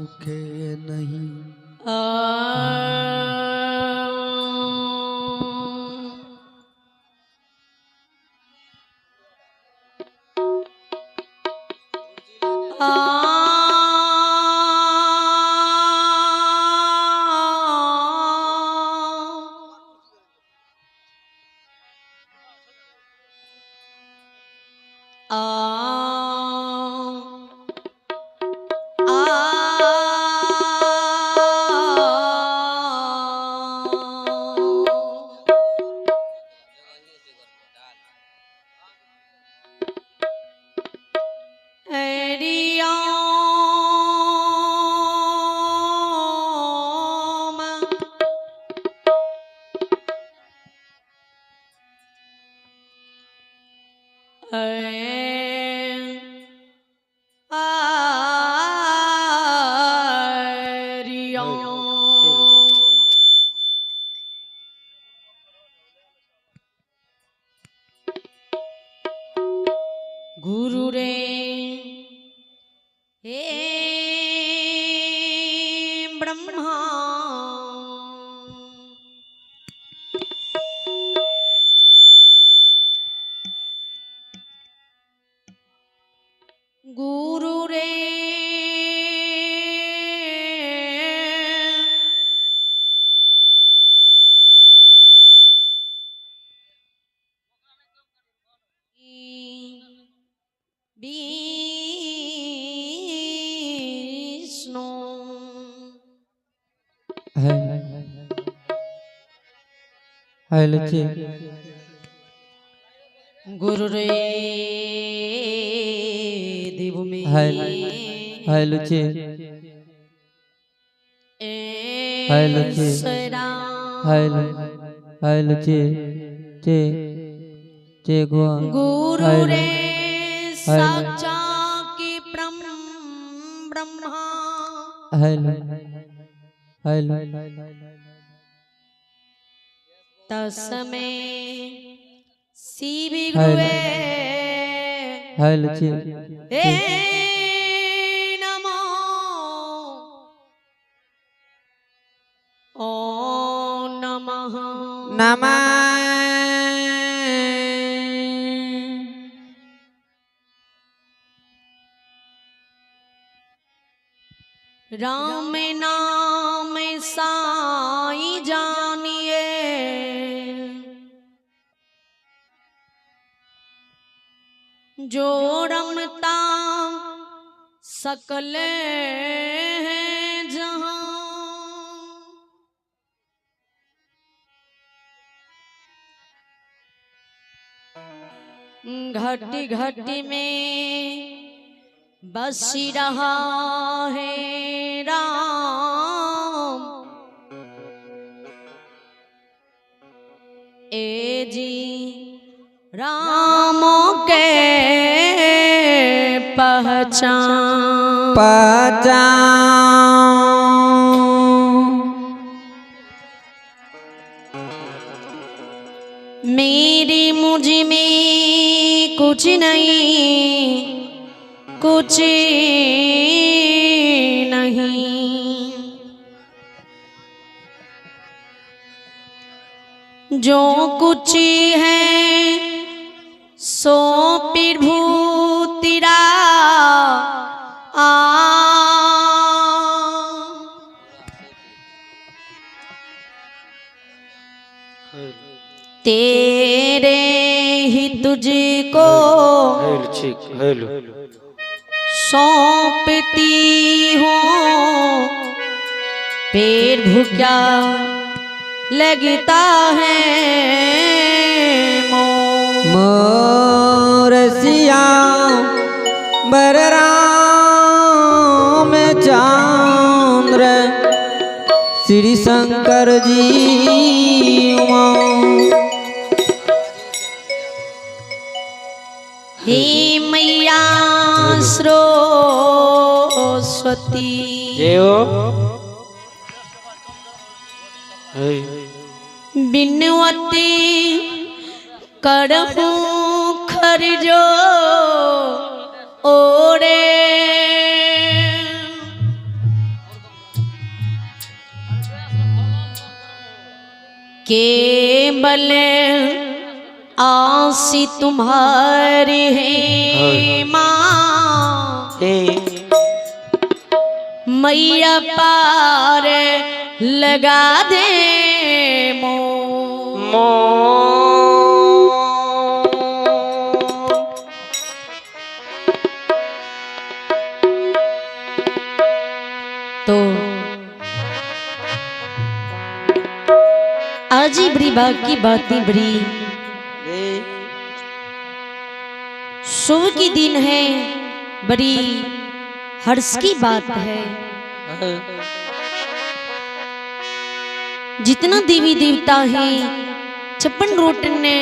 सूखे नहीं। गुरु रे हे ब्रह्मा गुरु रे विष्णु गुरु रे देव में गुरु रे साचा की ब्रह्मा तस्मै श्री गुरुवे नमो ओम नमः नमः। राम नाम साई जानिए जो रमता सकल है जहां। घट घट में बस रहा है राम ए जी राम के पहचान पहचान। मेरी मुझ में कुछ नहीं कुछ नहीं जो कुछ है सो प्रभु तेरा आ तेरे ही तुझको सौंपती हूँ प्रभु क्या लगता है मोर सिया बर राम चंद्र श्री शंकर जी उमा। हे मैया सरस्वती बिनवती करहूँ खरजो ओरे। केवल आसी तुम्हारी है माँ, मैया पार लगा दे मो। तो आज ही बड़ी बात की बातें बड़ी शुभ की दिन है, बड़ी हर्ष की बात है। जितना देवी देवता है 56 रोटन ने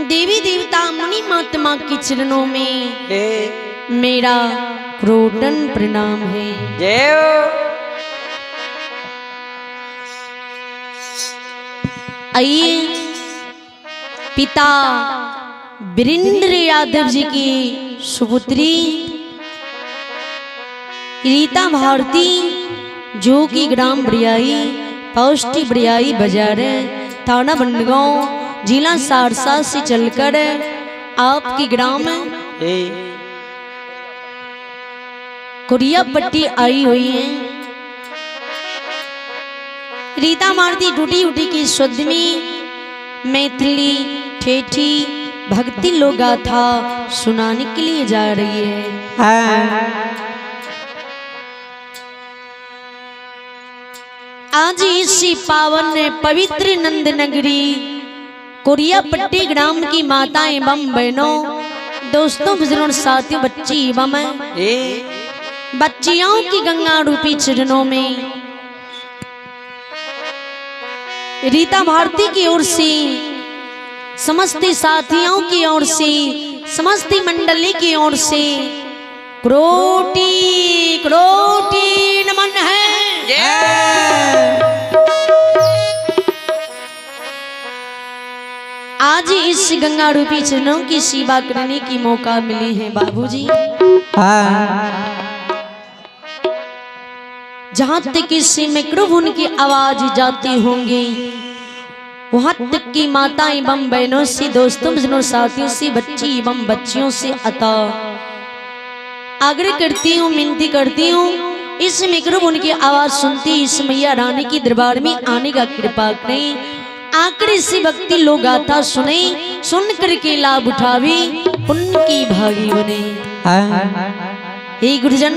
देवी देवता मुनि महात्मा के चरणों में मेरा क्रोटन प्रणाम है। जय। आइए पिता वीरेंद्र यादव जी की सुपुत्री रीता भारती, जो कि ग्राम बरियाई, पौष्टी बरियाई बाजार, थाना बनगांव, जिला सहरसा से चलकर आपके ग्राम कुरियापट्टी आई हुई है। रीता भारती टूटी उठी की शुद्ध में मैथिली ठेठी भक्ति लोगाथा सुनाने के लिए जा रही है। आज इसी पावन पवित्र नंद नगरी कोरियापट्टी ग्राम की माता एवं बहनों, दोस्तों, बुजुर्गों, साथियों, बच्ची एवं बच्चियों की गंगा रूपी चरणों में रीता भारती की ओर से, समस्त साथियों की ओर से, समस्त मंडली की ओर से क्रोटी क्रोटी नमन है। आज इस गंगा रूपी चरणों की सेवा करने की मौका मिली है बाबूजी। जहाँ तक इस माइक्रोफोन की आवाज जाती होंगी वहाँ तक की माता एवं बहनों से, दोस्तों, बुजुर्गों, साथियों से, बच्ची एवं बच्चियों से अतः आग्रह करती हूँ, विनती करती हूँ, इस माइक्रोफोन की आवाज सुनती इस मैया रानी की दरबार में आने का कृपा करें। आकर इसी भक्ति लोग गाथा सुने, सुन करके लाभ उठावे, पुण्य की भागी बने। हे गुरुजन,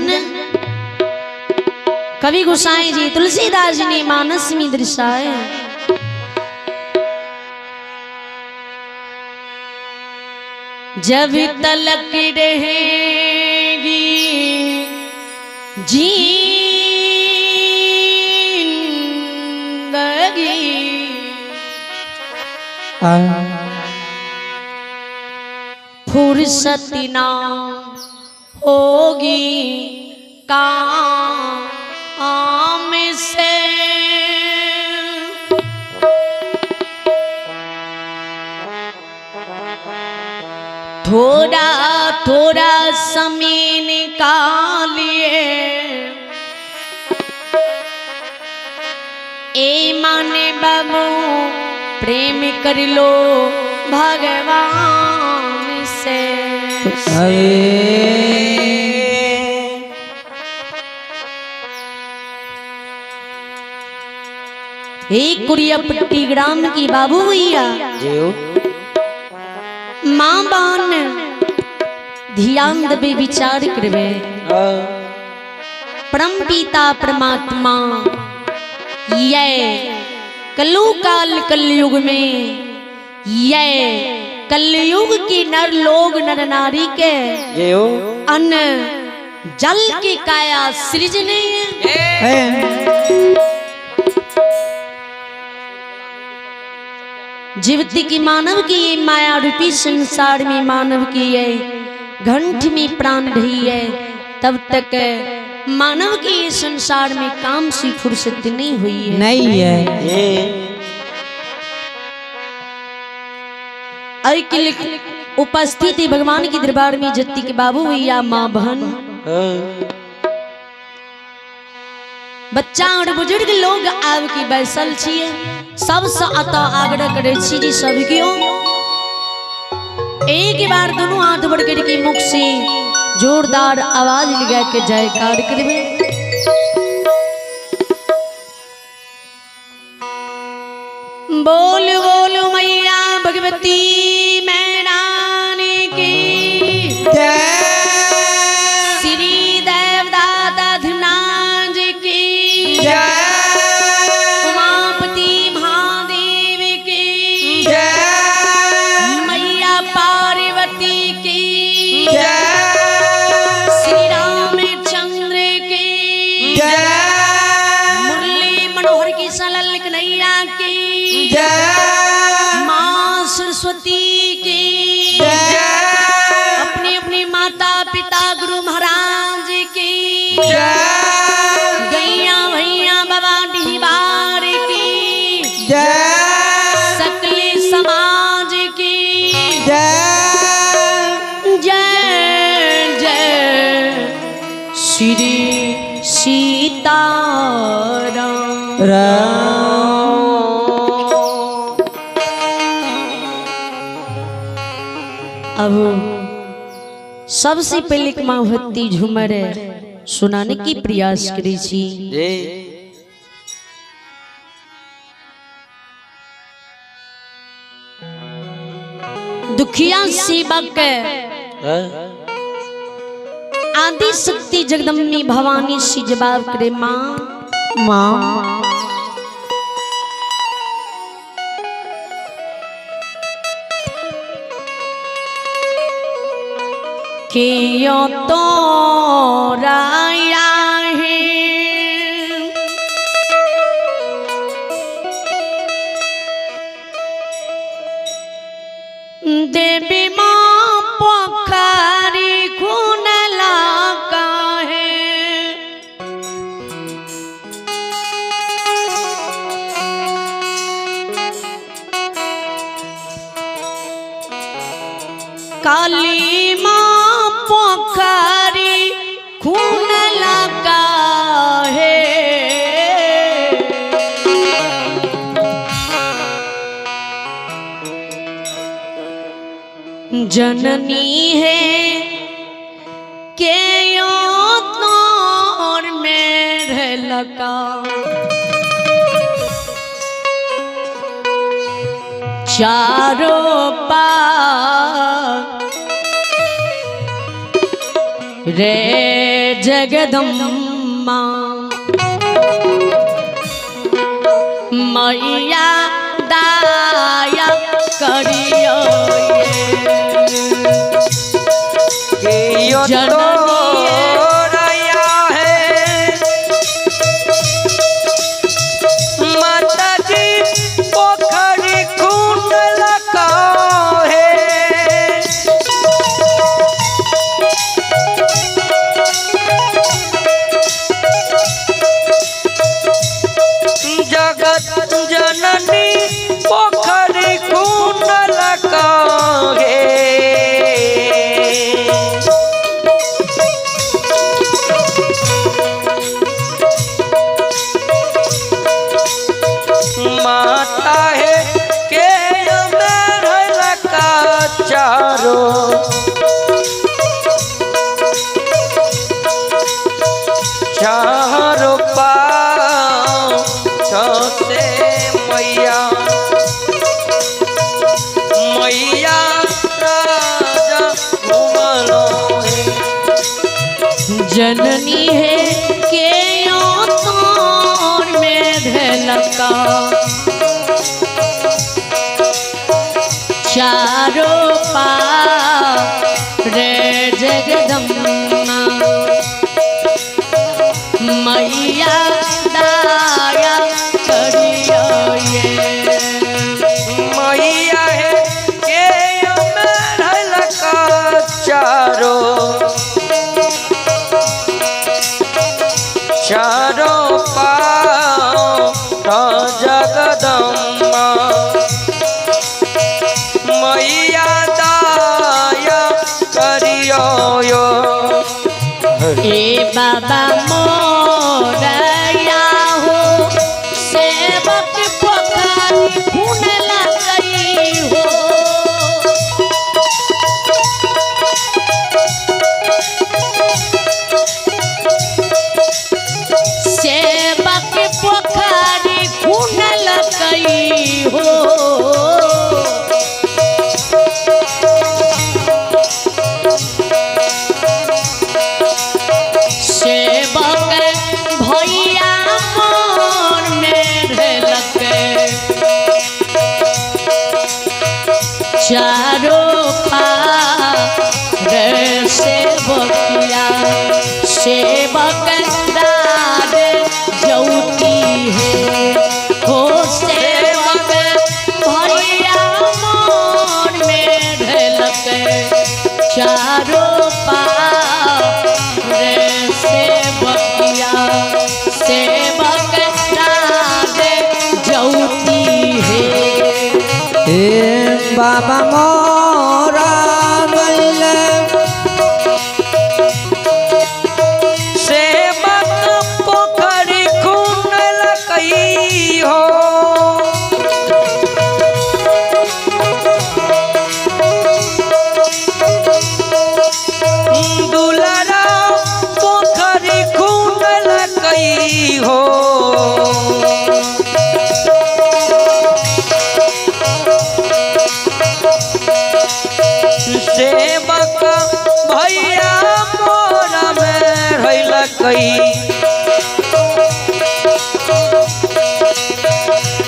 कवि गोसाई जी तुलसीदास जी ने मानस में दर्शाए, जब तलक रहेगी जिंदगी, फुर्सत ना होगी काम से। थोड़ा थोड़ा समय निकालिए, ए माने बाबू प्रेम कर लो भगवान से। एक कुरियापट्टी ग्राम की बाबू भैया माँ बान ध्यान दबे विचार करवे, परम पिता परमात्मा ये कलु काल कलयुग में ये कलयुग की नर लोग नर नारी के अन्न जल की काया सृजने जीवित की मानव की ये माया रूपी संसार में मानव की ये घंट में प्राण रही है, तब तक मानव की ये संसार में काम से फुर्सत नहीं हुई है, नहीं है। उपस्थित भगवान के दरबार में जत्ती के बाबू भैया माँ बहन बच्चा और बुजुर्ग लोग आब के बैसल छिए। सबसे अतः आग्रह करे छी जी सब क्यों एक बार दोनों हाथ बढ़ के मुख से जोरदार आवाज लगा के जयकार करबे। बोल बोल मैया भगवती मैरानी की जय, श्री देवदाता धीमनाथ जी की जय, उमापति महादेव की जय, मैया पार्वती की जय, श्री रामचंद्र की जय, मुरली मनोहर की सलल कन्हैया की जय, माँ सरस्वती की जय, अपनी अपनी माता पिता गुरु महाराज की जय, गैया भैया बाबा डिहबार की जय, सकली समाज की जय, जय जय श्री सीताराम। राम। अब सबसे पहले माँ भक्ति झूमर सुनाने की प्रयास करी छी। दुखिया सेवक के आदि शक्ति जगदम्बी भवानी सी जवाब करे माँ माँ कियो तो राया है देवी माँ पोखरी खून लाका है काली माँ पोखरी खून लगा है जननी है के यो तोर मेरे लगा चारों पार रे जगदम्बा मैया दाया करियो ये जननी तो है माता जी पोखरी खून लगा है। जगत जननी पोखरी खून लगा है। माता है के मेरे का चारो चारो पाँव से मैया मैया राजा घुमलो है। जननी है के यो तोर मेरे लगा चारों पार रे जगदम्बा मैया दाया करियो ये मैया है के मेरे का चारो चारो पाँव जगदम्बा मैया दाया करियो यो। ए बाबा मोरया हो। सेवक भैया मोर में ढलक चारो पार सेवकिया सेवक राज ज्योति है हो। सेवक भैया मोर में ढलक चारो पार सेवकिया सेवक राज ज्योति है। हे बाबा मोरा गइले सेवक पोखरी खुनलकई हो। दुलारा पोखरी खुनलकई हो। सेवक भैया मोरा में रहिलकई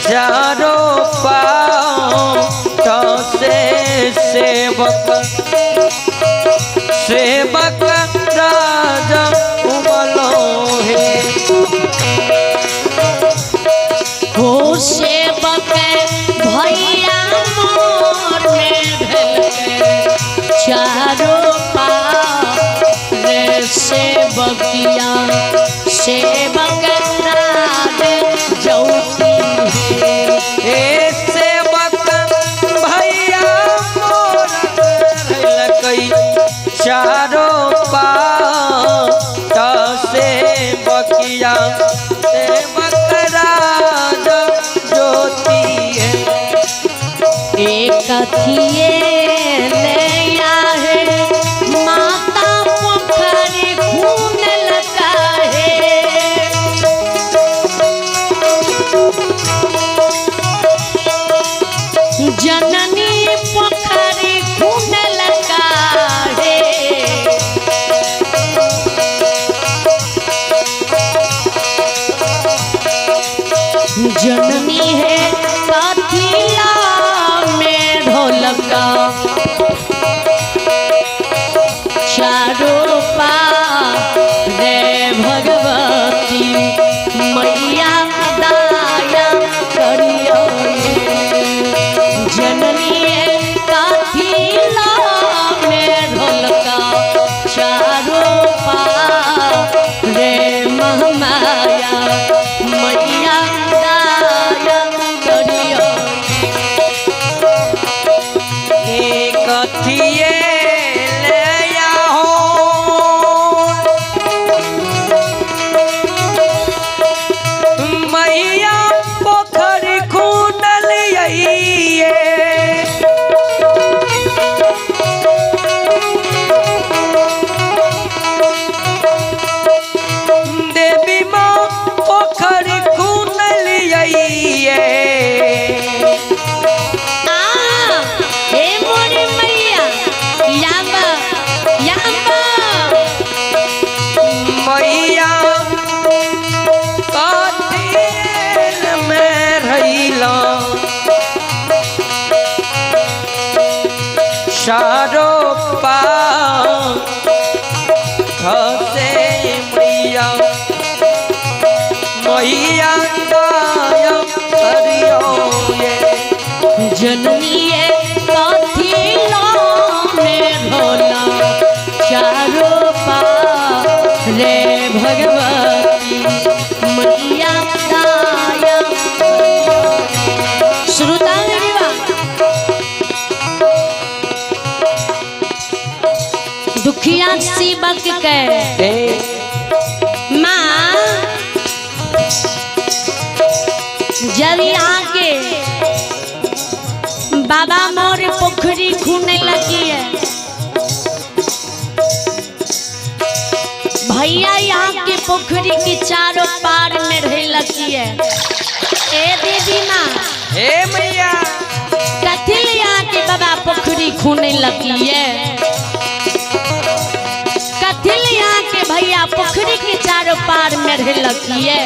चारो पाँव से सेवक सेवक राजा उमलो हे। हो सेवक भैया मोर में ढलक चारो पार सेवकिया सेवक राज ज्योति है। हे सेवक भैया मोर रहिलकई चारो पाँव सेवकिया सेवक राजा ज्योति है। एक अथिए ले है माता पोखरी खून लगा है। जननी पोखरी खून लगा है। जननी है कथिला में ढोलका चारों पार रे भगवती मैया दाया करियो। जननी है कथिला में ढोलका चारों पार रे महमाया मैया दाया करियो। एक अथिए ले आहो मैया पोखरी खुनलियै। देवी माँ पोखरी खुनलियै। आ हे मोरी मैया याबा याबा मैया कथिल में रहिला चारो पाँव से मैया मैया दाया करियो ये। जननी कथिला में ढोला चारो पार रे भगवती मैया दाया। श्रोता मेरी दुखिया सेवक के माँ जब यहाँ के बाबा मोर पोखरी खूने लगी है, भैया यहाँ के पोखरी के चारों पार में रहे लगी है। ए देवी माँ, हे मैया, खूने लगिए। कथिल यहाँ के भैया पोखरी के चारों पार में रहे लगिए।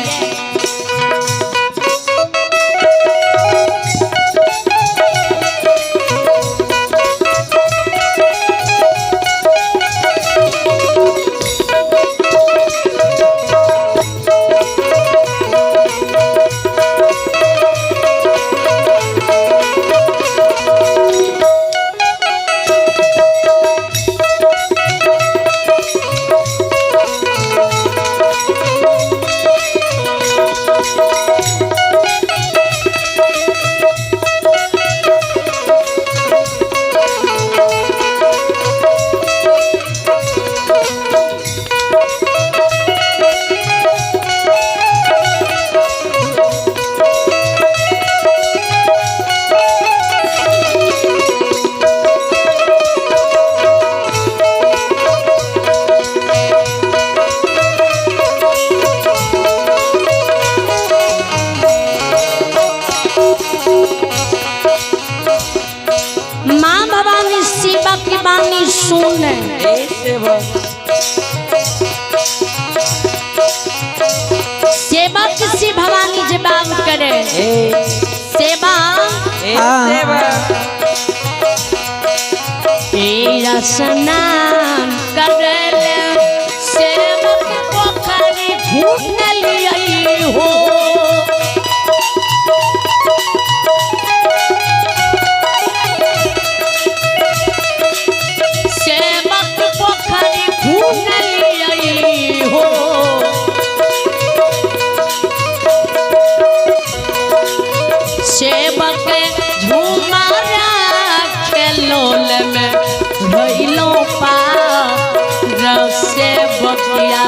माँ भवानी शिवा की बानी सुन, सेवक से भवानी जवाब करे। सेवा स्नान करे सेवक पोखरी घूम लिये हो। सेवक पोखरी घूम लिये हो। सेवक झूमरा खेलोल में रहिलो पार सेवकिया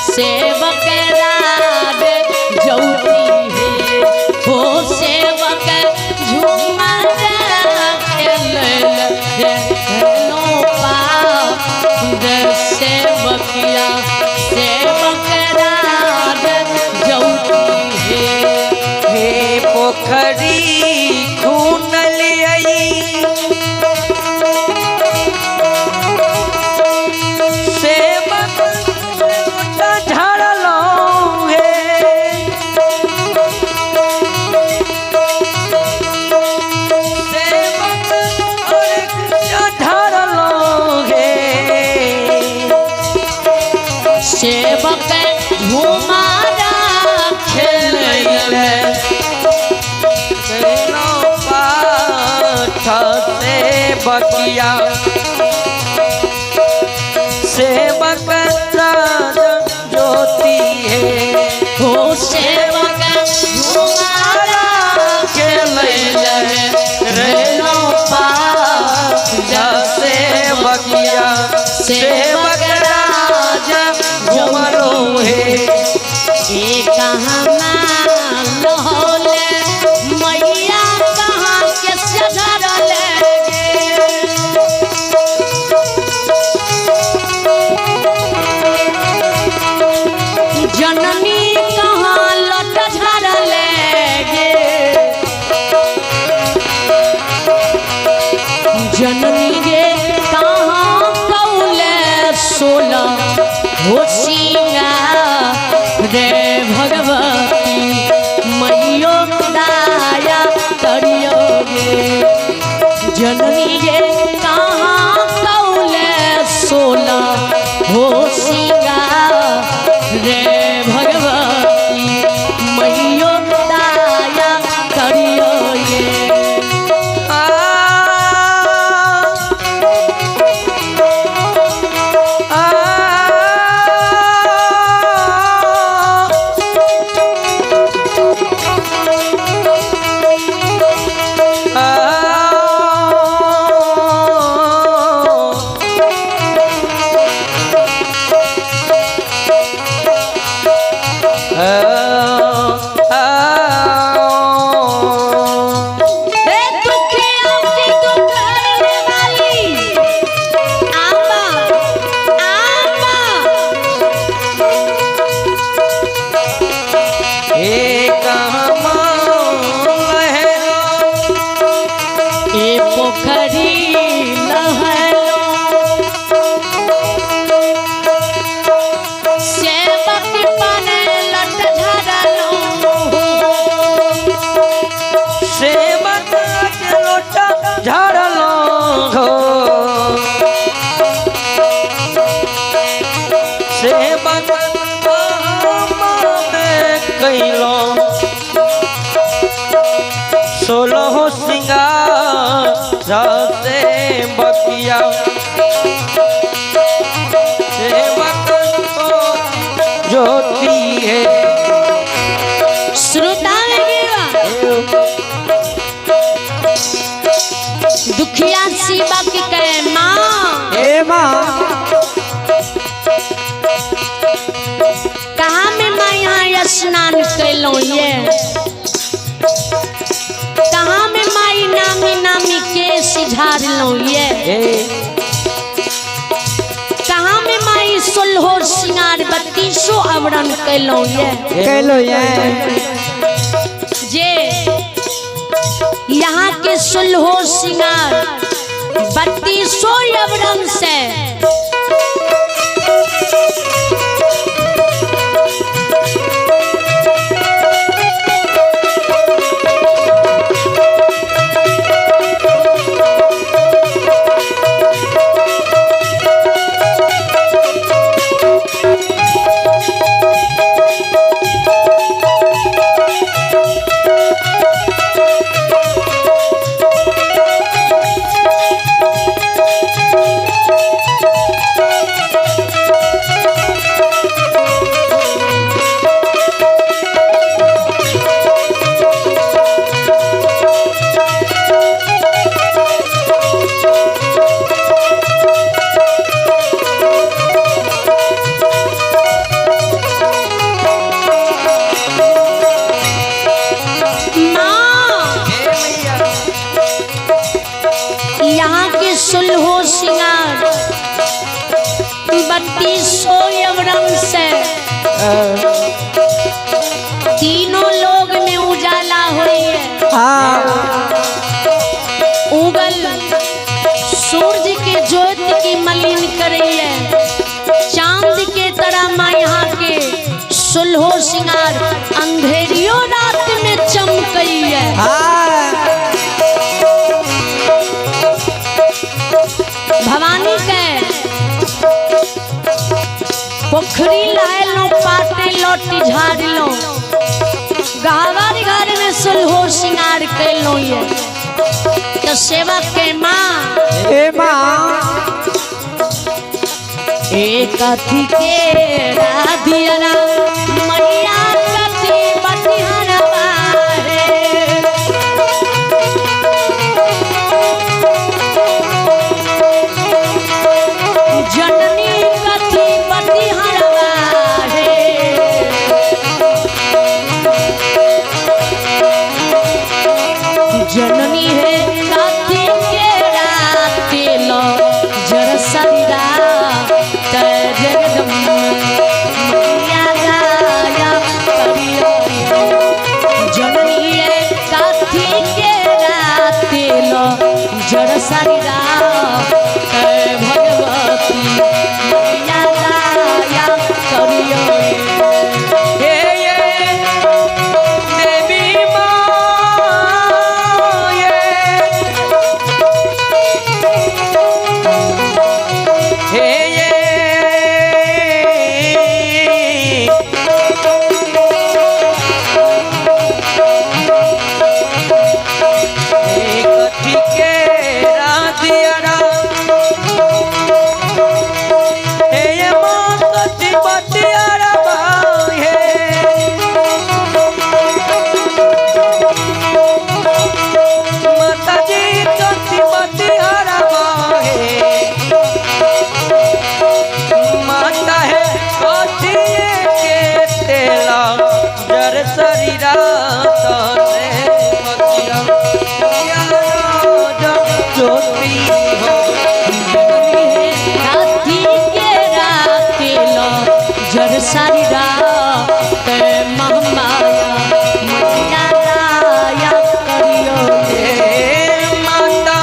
सेवक राज ज्योति है हो। सेवक झूमरा खेलोल रहिलो पार सेवकिया सेवक राज ज्योति है। हे पोखरी खून लियाई सेवक झाड़लो हे। सेवक झाड़लो हे। सेवक झूमरा खेल सेवकिया सेवक राज ज्योति है हो। सेवक झूमरा खेल रेलो पार सेवकिया सेवक राज घुमरो है। ए कहाँ लहले मैया कहाँ के सजरले जननी कहाँ लट झरले गे। जननी गे कहाँ कौले सोला हो सिंगार रे भगवती मैयो दाया करियो गे। जननी गे कहाँ कौले सोला हो सिंगार रे भगवती मैयो दाया करियो गे। ए दुखियों की दुख हरने वाली आमा आमा ए पोखरी कैलो सोलह सिंगार से बकिया सेवक ज्योति है। श्रोता दुखिया शिवा के कहे माँ, हे माँ, कहाँ में माँ यहाँ स्नान कैलो ये, कहाँ में माई नामी नामी केस झाड़लो ये, कहाँ में माई सोलहो सिंगार 32 आवरण कैलो ये। कैलो ये जे यहाँ के सोलहो सिंगार 32 आवरण से माँ यहाँ के सुलहो सिंगार 32 यवरंग से तीनों लोग में उजाला हुई है। हाँ, उगल सूरज के ज्योति की मलिन करी है। चांद के तरह माँ यहाँ के सुलहो सिंगार अंधेरियों रात में चमकई है। हाँ, भवानी के पोखरी लाए लो, पाटे लोटी झाड़ लो, गहवार घर में सुलहो सिंगार कैलो ये। तो सेवा के माँ, हे माँ, एक अथी के राधिया मैया कथी बतिहारा है। जननी कथी बतिहारा है। जननी है कथी के राते लो जर सरिरा जगदम्बा मैया गाया करियो। जननी है कथी के राते लो जर सरिरा भगवती मैया गाया करियो। हे ये देवी माँ ये, हे ये कथी के राधिया हे ये माँ कथी बतियारा हे, माता जी कथी बतियारा हे, माता है कथी के तेला जर शरीरा तने बतिया ज्योति हो। कथी के राते लो जर सारी रात महामाया मैया गाया करियो। हे माता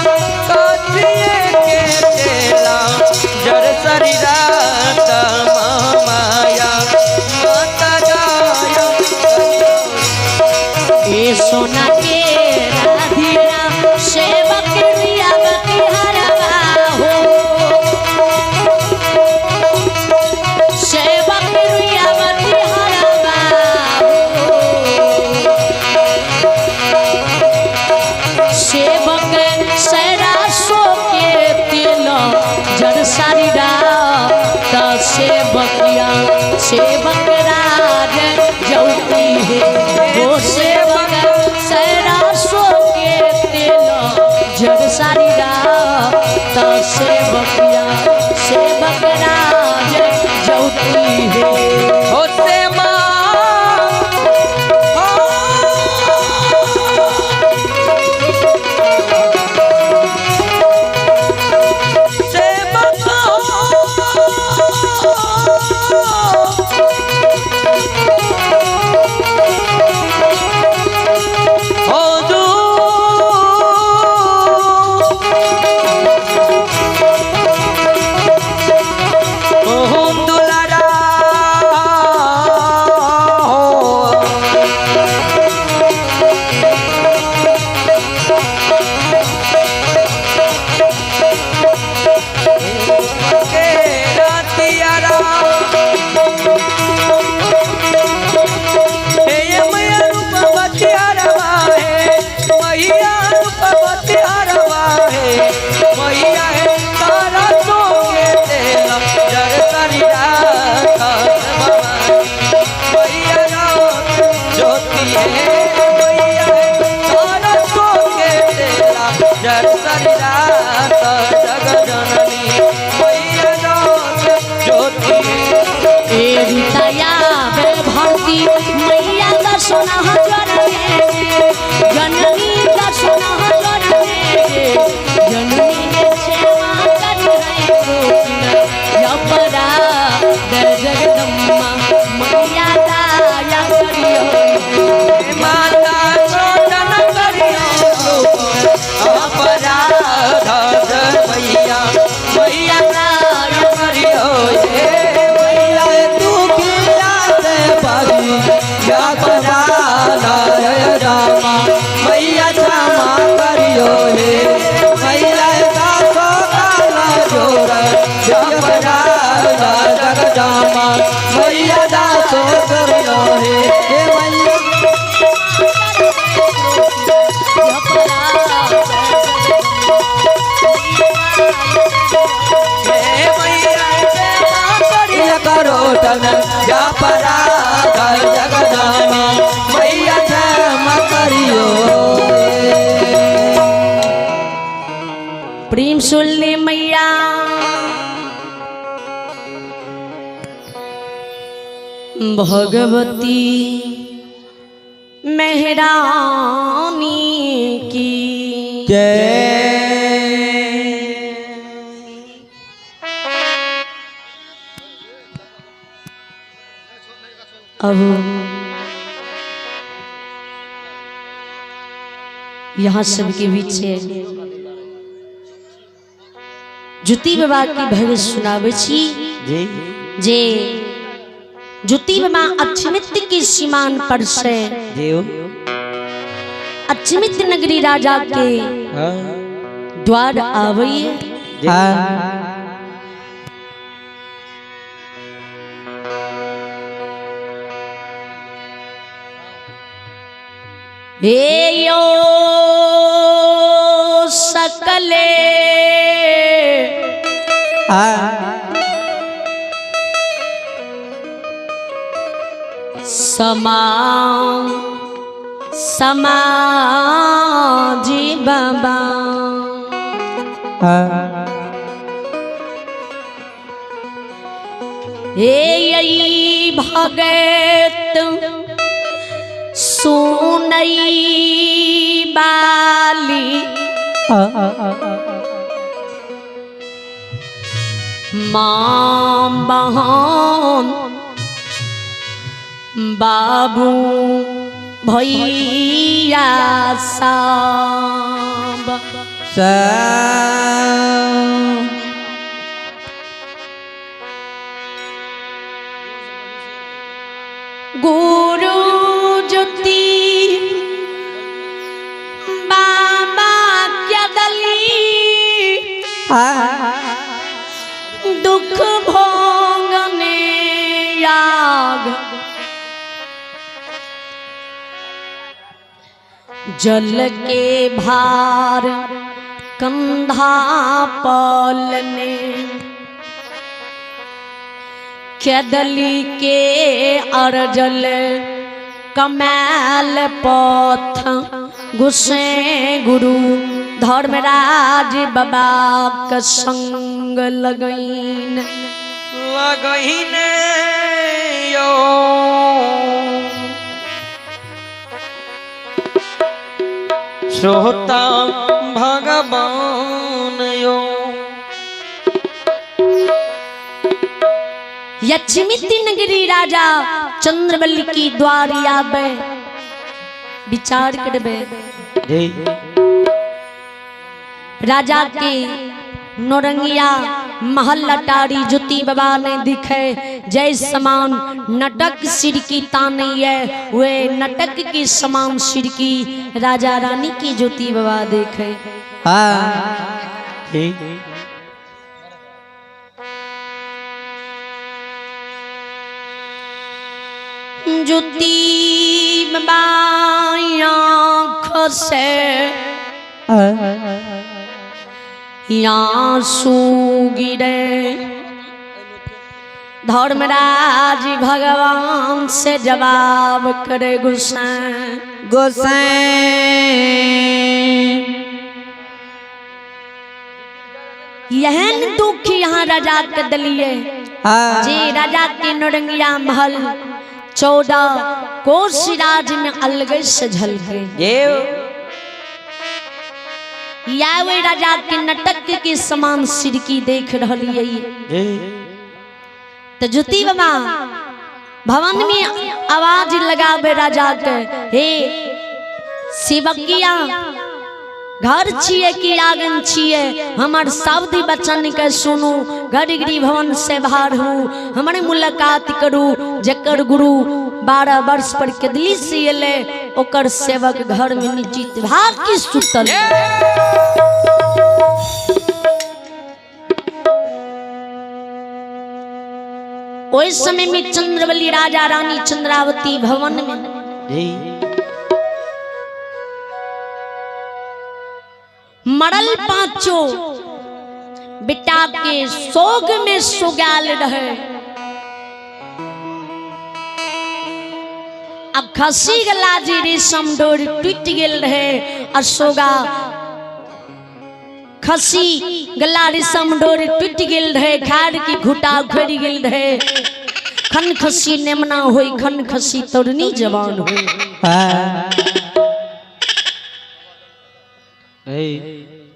कथी के तेला जर शरीरा माया माता गाया। ए सोना के राधिया सेवक रिया बतिहारा हो, सेवक रिया बतिहारा हो। हे मैया सरसों के तेला जर सरिरात जग जननी मैया जोत ज्योति। ए दया बे भक्ति मैया का सोना जननी, जननी का सोना जननी, जननी के सेवा कर रहे अपरा जगदम्मा मैया दया करियो। माता चोटन करियो अपराध मैया, मैया दया करियो हे मैया। दुखिया से परी अपराध रामा मैया क्षमा करियो हे मैया। दासो काला जोर अपराध जगदामा मैया दासो करियो हे हे मैया। हे मैया सेवा करियो करोटन अपराध जगदामा मैया क्षमा करियो प्रेम सुन ले मैया भगवती मेहरानी की जय। अब यहाँ सबके बीच से ज्योति बाबा की भव्य सुनावे छी जी जे ज्योति बाबा अक्षमित की सीमान पर से जी अक्षमित नगरी राजा के हाँ द्वार आवई। हाँ हे यो सकले हाँ समा समाजी बाबा हाँ हे यही भगत सुनई बाली माँ बहन बाबू भैया सब गुरु ज्योति बाबा क्या दली दुख भोगने याग जल के भार कंधा पलने केदली के अरजल कमैल पथ गुस्से गुरु धर्मराज बाबा के संग लगैन लगहिने यो श्रोता भगवान यो। यक्षमिति नगरी राजा चंद्रबली की द्वार आबे विचार करबे जी राजा के नौरंगिया महल अटारी ज्योति बाबा ने दिखे जय समान नटक सिर की तानी है वे नटक की समान सिर की राजा रानी की ज्योति बाबा देखे। हाँ जी ज्योति बाबा आँख से आंसू गिरे धर्मराज भगवान से जवाब करे गुस्सा। गोसाई। यहन दुख यहाँ राजा के दलिए। हाँ। जी राजा के नौरंगिया महल 14 कोस राज में अलग से झलके। ये या वे राजा के नटक के समान सिरकी देख रही। तो ज्योति बाबा भवन में आवाज लगावे राजा के, हे शिवकिया घर छिए कि आंगन छिए, हमार शब्द बचन के सुनू, घर गिरी भवन से बाहर हूँ, हमारे मुलाकात करू, जकर गुरु 12 वर्ष पर केदली से एले ओकर सेवक घर में निश्चित भाग की सुतल। ओहि समय में चंद्रबली राजा रानी चंद्रावती भवन में मरल पांचों बेटा के शोक में सुगाल रहे। अब खसी गला जी रेशम डोर टूट गेल रहे आ सोगा खसी गला रेशम डोर टूट गेल रहे, खाड़ की घुटा उखड़ गेल रहे। खन खसी नेमना होई खन खसी तोड़नी जवान होई।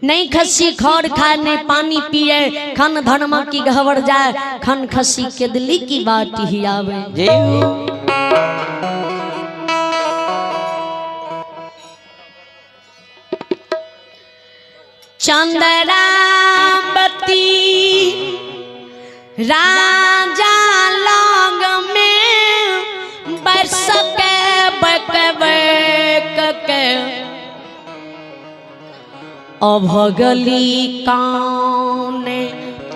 नहीं खसी खर खाए नहीं पानी पिए, खन धर्मा की गहवर जाए, खन खसी के दिली की बात ही आवे। चंद्रावती राजा लग में बरसके बक बक के अभगली कान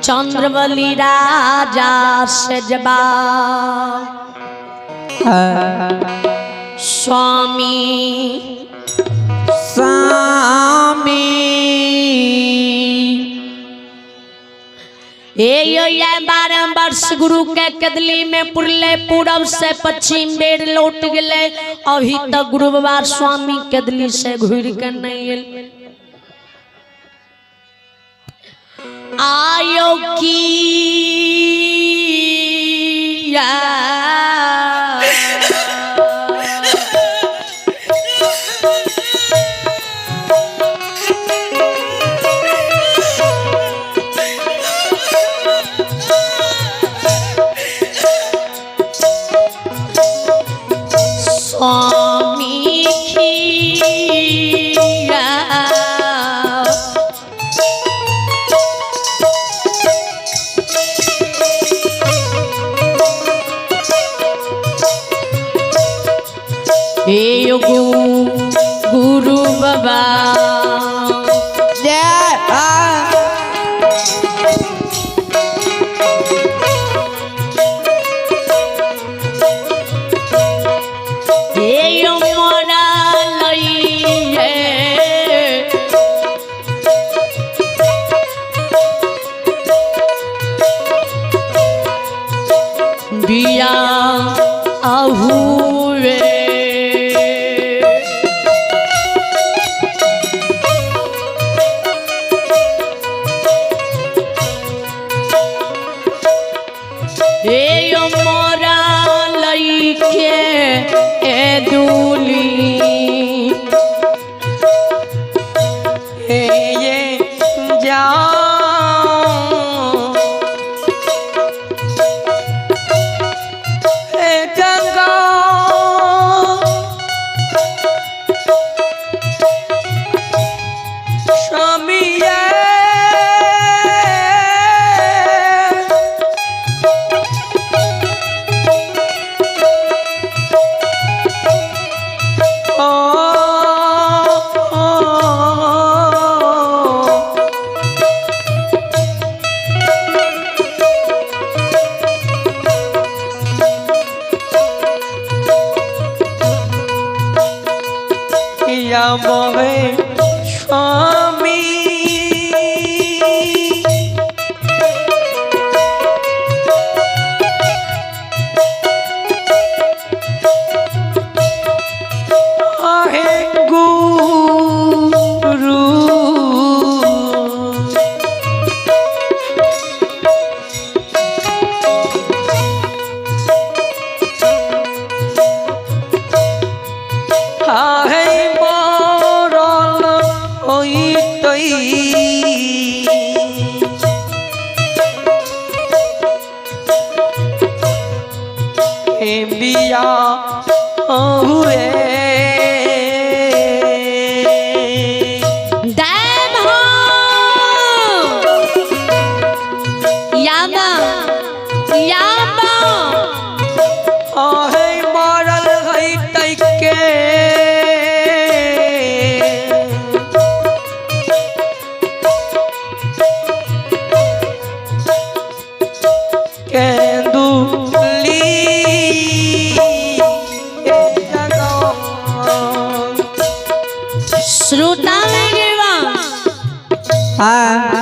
चंद्रबली राजा से जवाब स्वामी स्वामी ए यो ये 12 वर्ष गुरु के कदली में पुरले, पूरब से पश्चिम बेर लौट गए, अभी तक गुरु बाबा स्वामी कदली से घुर के नहीं आयल। आयो की स्वामी खिया हे गुरु बाबा जय। हे मोरा लइए बिया अहुए हे मोरा लइके ए दूली हे ये जाओ हे गंगा स्वामी ये ओ, ओ, या मोहे स्वामी श्रोता में गिरवा। हाँ।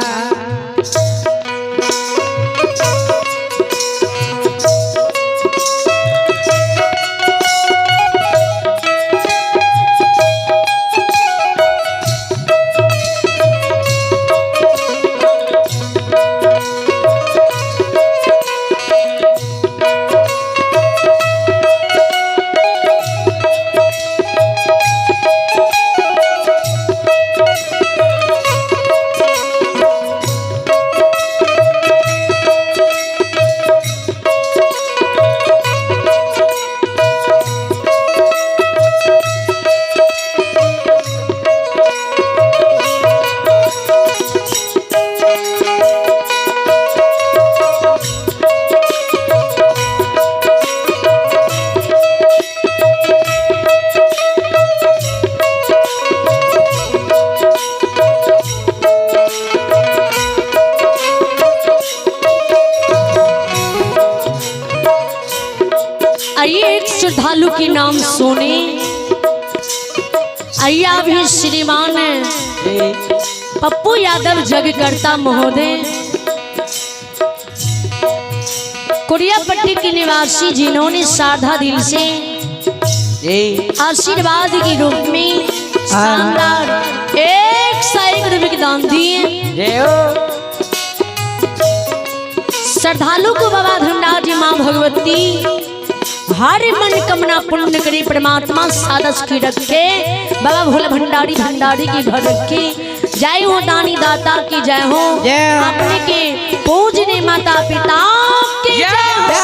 आइए एक श्रद्धालु के नाम सुने। आइए अभी श्रीमान पप्पू यादव जगकर्ता महोदय, कोरियापट्टी के निवासी, जिन्होंने साधा दिल से आशीर्वाद के रूप में शानदार 101 रुपये के दान दिए। श्रद्धालु को बाबा धर्मराज माँ भगवती हर मन कामना पूर्ण करे, परमात्मा सादा सुखी रखे, बाबा भोला भंडारी भंडारी के घर रखे। जय हो दानी दाता की जय हो, अपने के पूजने माता पिता की जय हो।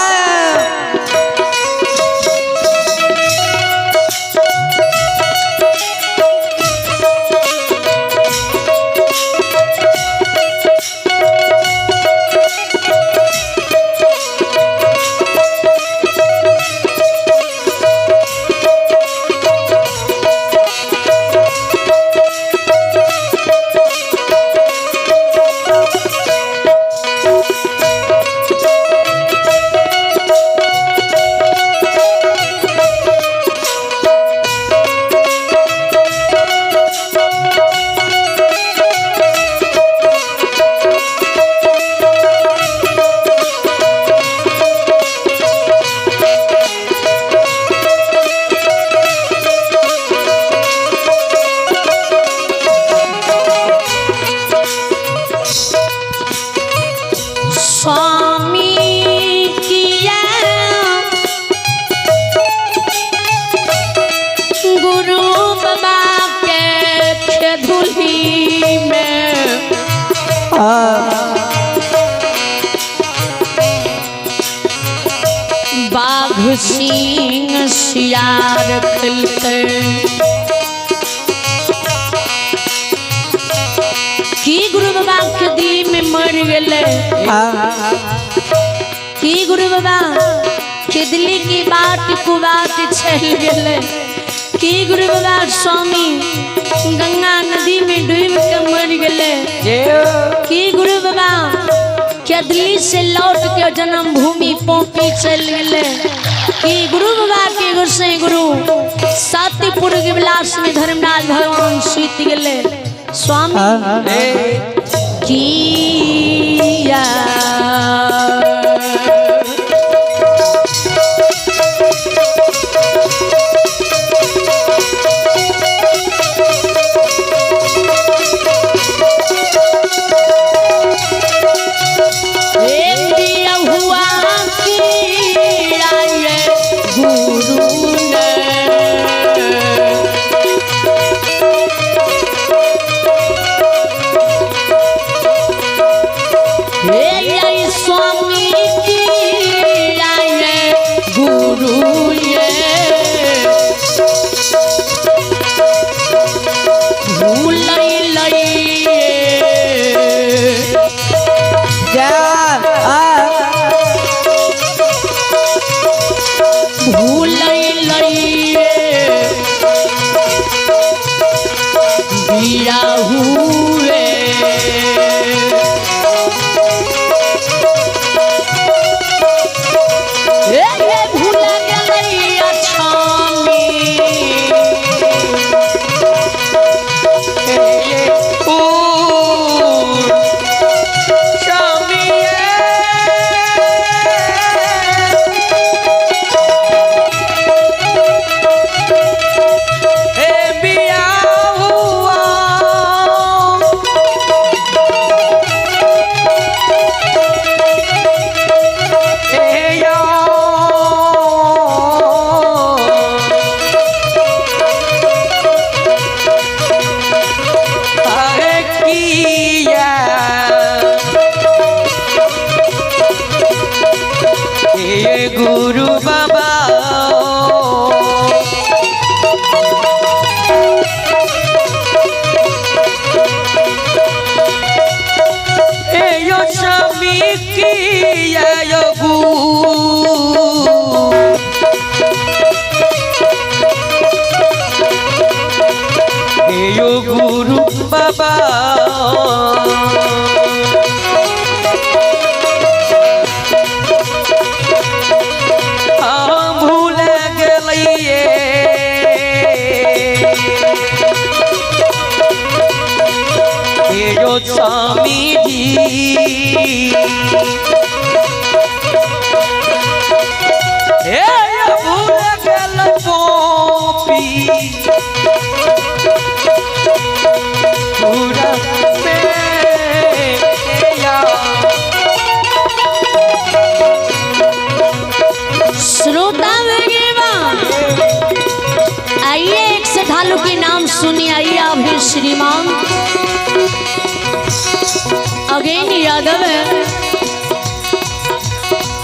स्वामी किया गुरु बाबा के खेधुली में बाघ सिंह सियार खिलते की गुरु बाबा के दिल में मर गए, की गुरु बाबा के दिल्ली की बाट कुबाट चल गए, की गुरु बाबा स्वामी गंगा नदी में डूब के मर गए, की गुरु बाबा के दिल्ली से लौट के जन्मभूमि पोपी चल गए, की गुरु बाबा के गोसाई गुरु सातीपुर के विलास में धर्मराज भगवान सीत गए। स्वामी किया हुआ किया ये गुरु ने स्वामी यो स्वामी की यो गुरु यो गुरु बाबा भूल गेलिए यो स्वामी जी हे भूल गेल गोपी पूरा में या। श्रोता आइए एक श्रद्धालु के नाम सुनिए। आइए अभी श्रीमान अगेन यादव है।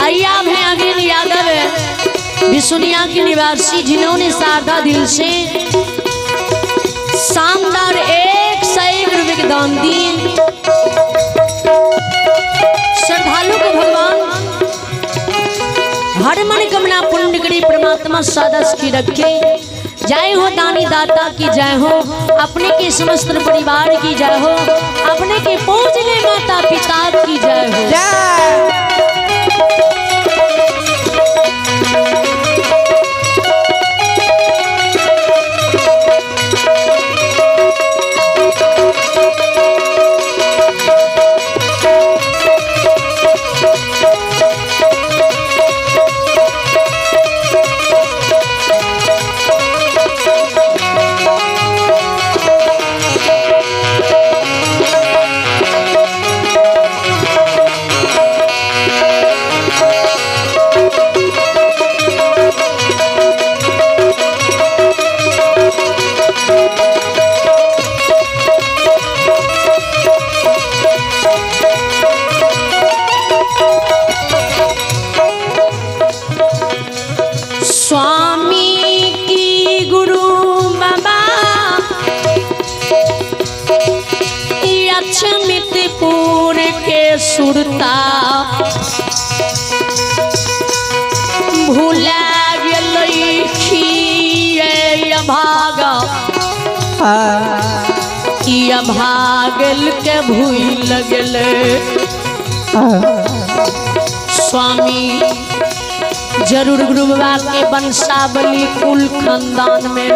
आइए आप हैं अगेन यादव है बिसुनिया के निवासी, जिन्होंने सादा दिल से शानदार 101 रुपये के दान दिए। श्रद्धालु को भगवान हर मन कमना पुण्य करे, परमात्मा सदा सुखी रखे। जय हो दानी दाता की जय हो, अपने के समस्त परिवार की जय हो, अपने के पूजने माता पिता की जय हो। जय। स्वामी की गुरु बाबा लक्ष्मीपुर के सुरता भूला गेलै भागा भागल के भूल गेलै। स्वामी जरूर गुरु बाबा के वंशावली कुल खानदान में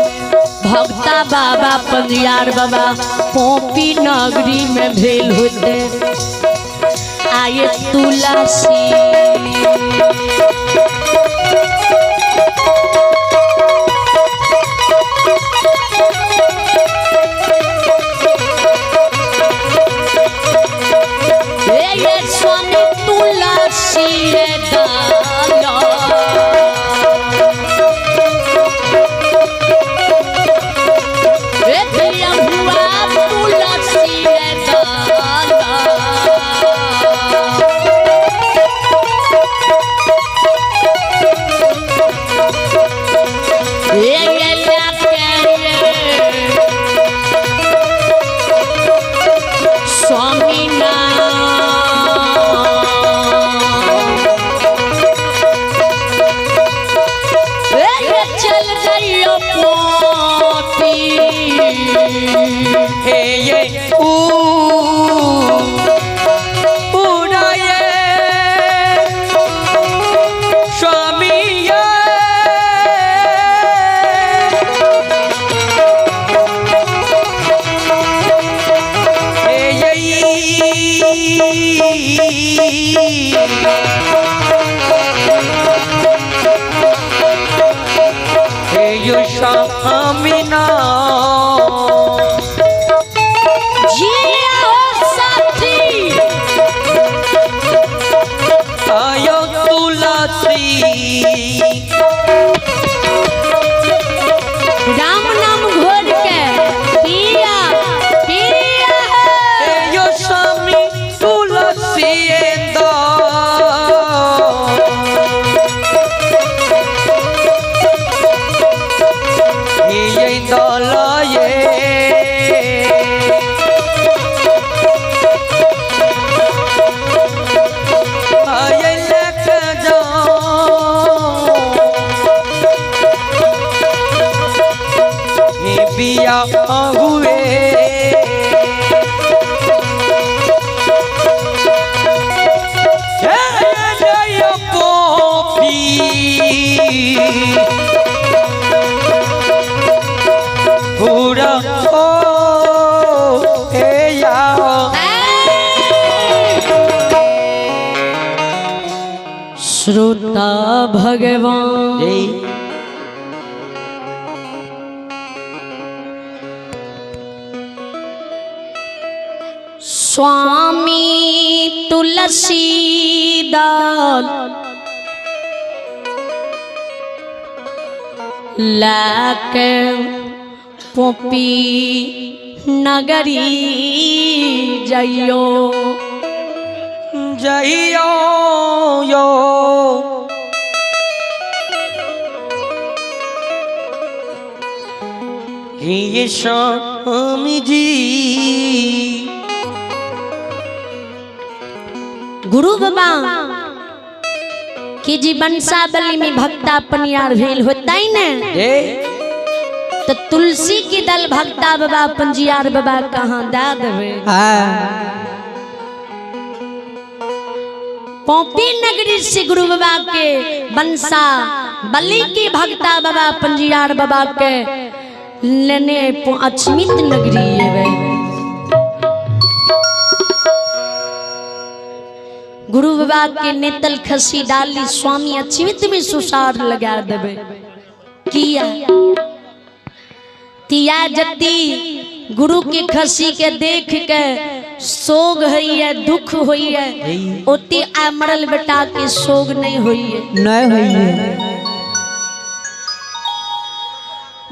भक्ता बाबा पंजियार बाबा पोपी नगरी में भेल होते। आये तुलसी ये स्वामी तुलसी रे दाना हुआ तुलसी रे दाना। ये स्वामी चल जाइयो पोती हे ये ऊ पूरा ये स्वामी ये हे ये हे यो स्वामी ना जी हो साथी आयो तुलसी राम नाम घोर के पिया पिया हे यो स्वामी तुलसी दा हे ये दा बिया हुए। जय पोपी पूरा ओ ए या। श्रोता भगवान स्वामी तुलसी दाल लाक पोपी नगरी जइयो जइयो यो। ये स्वामी जी गुरु बाबा की जी वंशावली में भक्ता पनियार भेल होता ही ने तो तुलसी की दल भक्ता बाबा पंजियार बाबा कहाँ दा देवे। पोपी नगरी से गुरु बाबा के वंशा बलि की भक्ता बाबा पंजियार बाबा के लेने अचमित नगरी है। गुरु बाबा के नेतल खसी डाली स्वामी अचमित में सुसार लगा देवे। किया तिया जति गुरु के खसी के देख के सोग हुई है, दुख हुई है, ओती आ मरल बेटा के सोग नहीं हुई है, नहीं हुई है।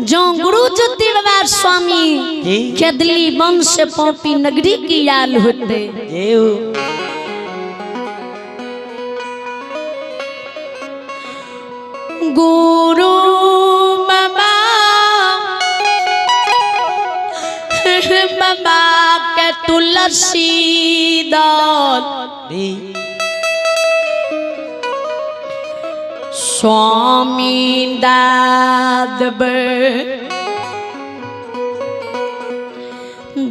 जो गुरु ज्योति बाबा स्वामी केदली वंश पोपी नगरी की याल होते। गुरु बाबा बाबा के तुलसी दाल स्वामी दादब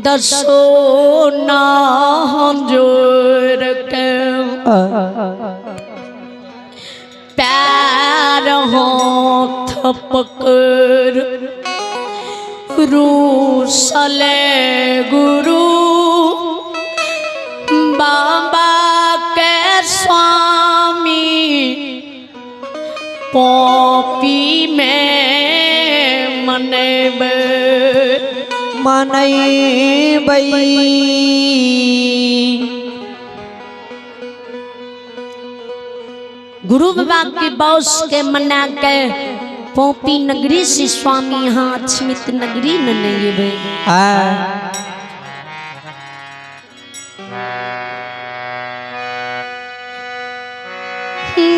दसो ना जोर के पैर हाथ पकड़ रूसले गुरु बाबा के स्वामी पोपी में मनबे मनैबै। गुरु बाबा के बौस के मना के पोपी नगरी से स्वामी यहाँ अछमित नगरी न नहीं।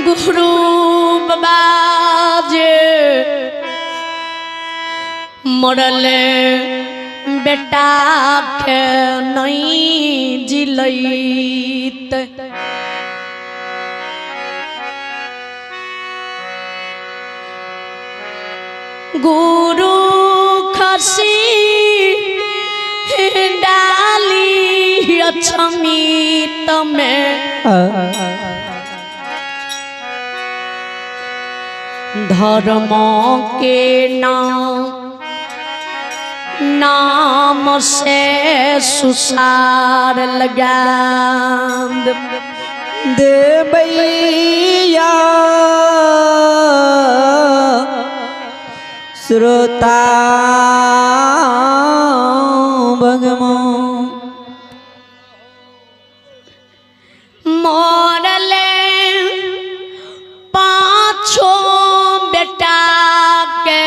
गुरु बाबा जे मरल बेटा के नहीं जिलैत गुरु खसी डाली अछमित में धर्म के नाम नाम से सुसार लगा देवैया। श्रोता भगवान मरले पाँचों बेटा के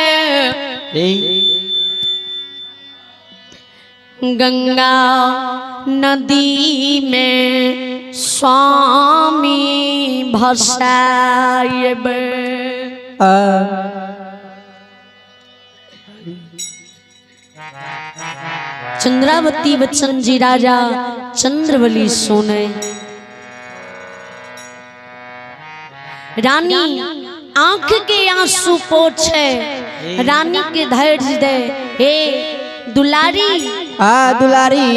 गंगा नदी में स्वामी भसायब। चंद्रावती बच्चन जी राजा चंद्रवली सोने रानी आंख के आंसू पोछे, रानी के धैर्य दे, हे दुलारी। आ दुलारी।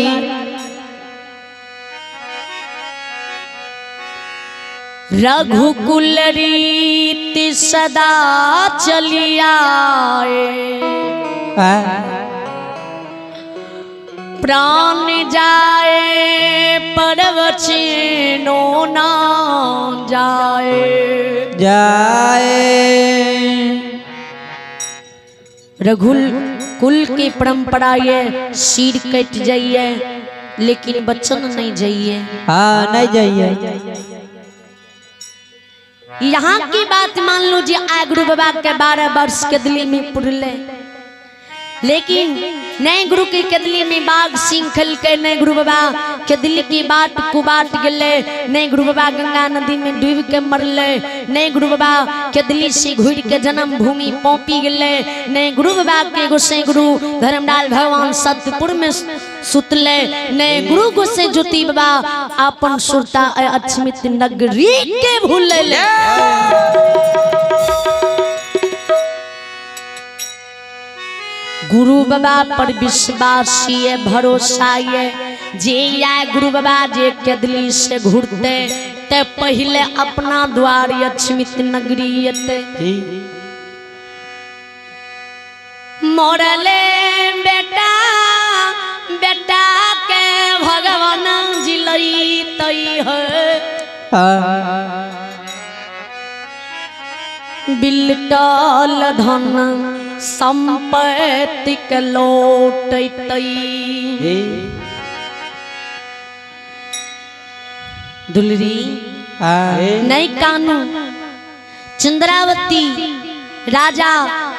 रघुकुल रीति सदा चली आए, प्राण जाए पर वचनो ना जाए। जाए। रघुल कुल की परंपरा ये सिर कट जाइए लेकिन बचन नहीं जाइए। हाँ नहीं जाइए। यहाँ की बात मान लो जी, आय गुरु बाबा के 12 वर्ष के दिल्ली में पुरले, लेकिन नए गुरु के कदली में बाघ सिंह खल के नए गुरु बाबा के दिल की बात कुबाट गले, नए गुरु बाबा गंगा नदी में डूब के मरले, नए गुरु बाबा के दिल्ली से घुर के जन्म भूमि पौपी गले, नए गुरु बाबा के गोसाई गुरु धर्मलाल भगवान सतपुर में सुतले, नए गुरु गोसाई ज्योति बाबा अपन सुरता अछमित नगरी के भूले। गुरु बाबा पर विश्वास ये भरोसा ये जे आए गुरु बाबा जे केदली से घुरते ते पहले अपना द्वार अछमित नगरी एते। मरले बेटा बेटा के भगवान जिलई तई है, बिलटल धन संपत्ति के लौटतई। दुलरी नहीं कानू चंद्रावती राजा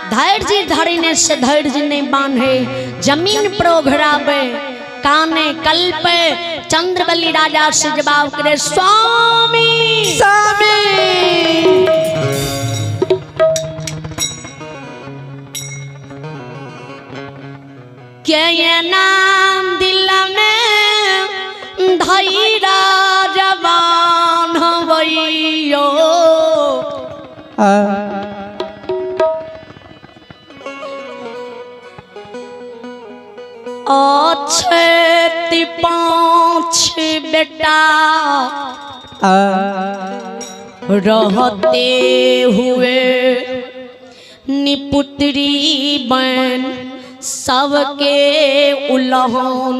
धैर्य धरने से धैर्य नहीं बांधे, जमीन पर ओघरावे काने कल्पे। चंद्रबली राजा से जवाब करे, स्वामी स्वामी के ये नाम दिल में धैरा जवान हवैयो, अच्छे पाँच बेटा रहते हुए निपुत्री बन सबके उलहन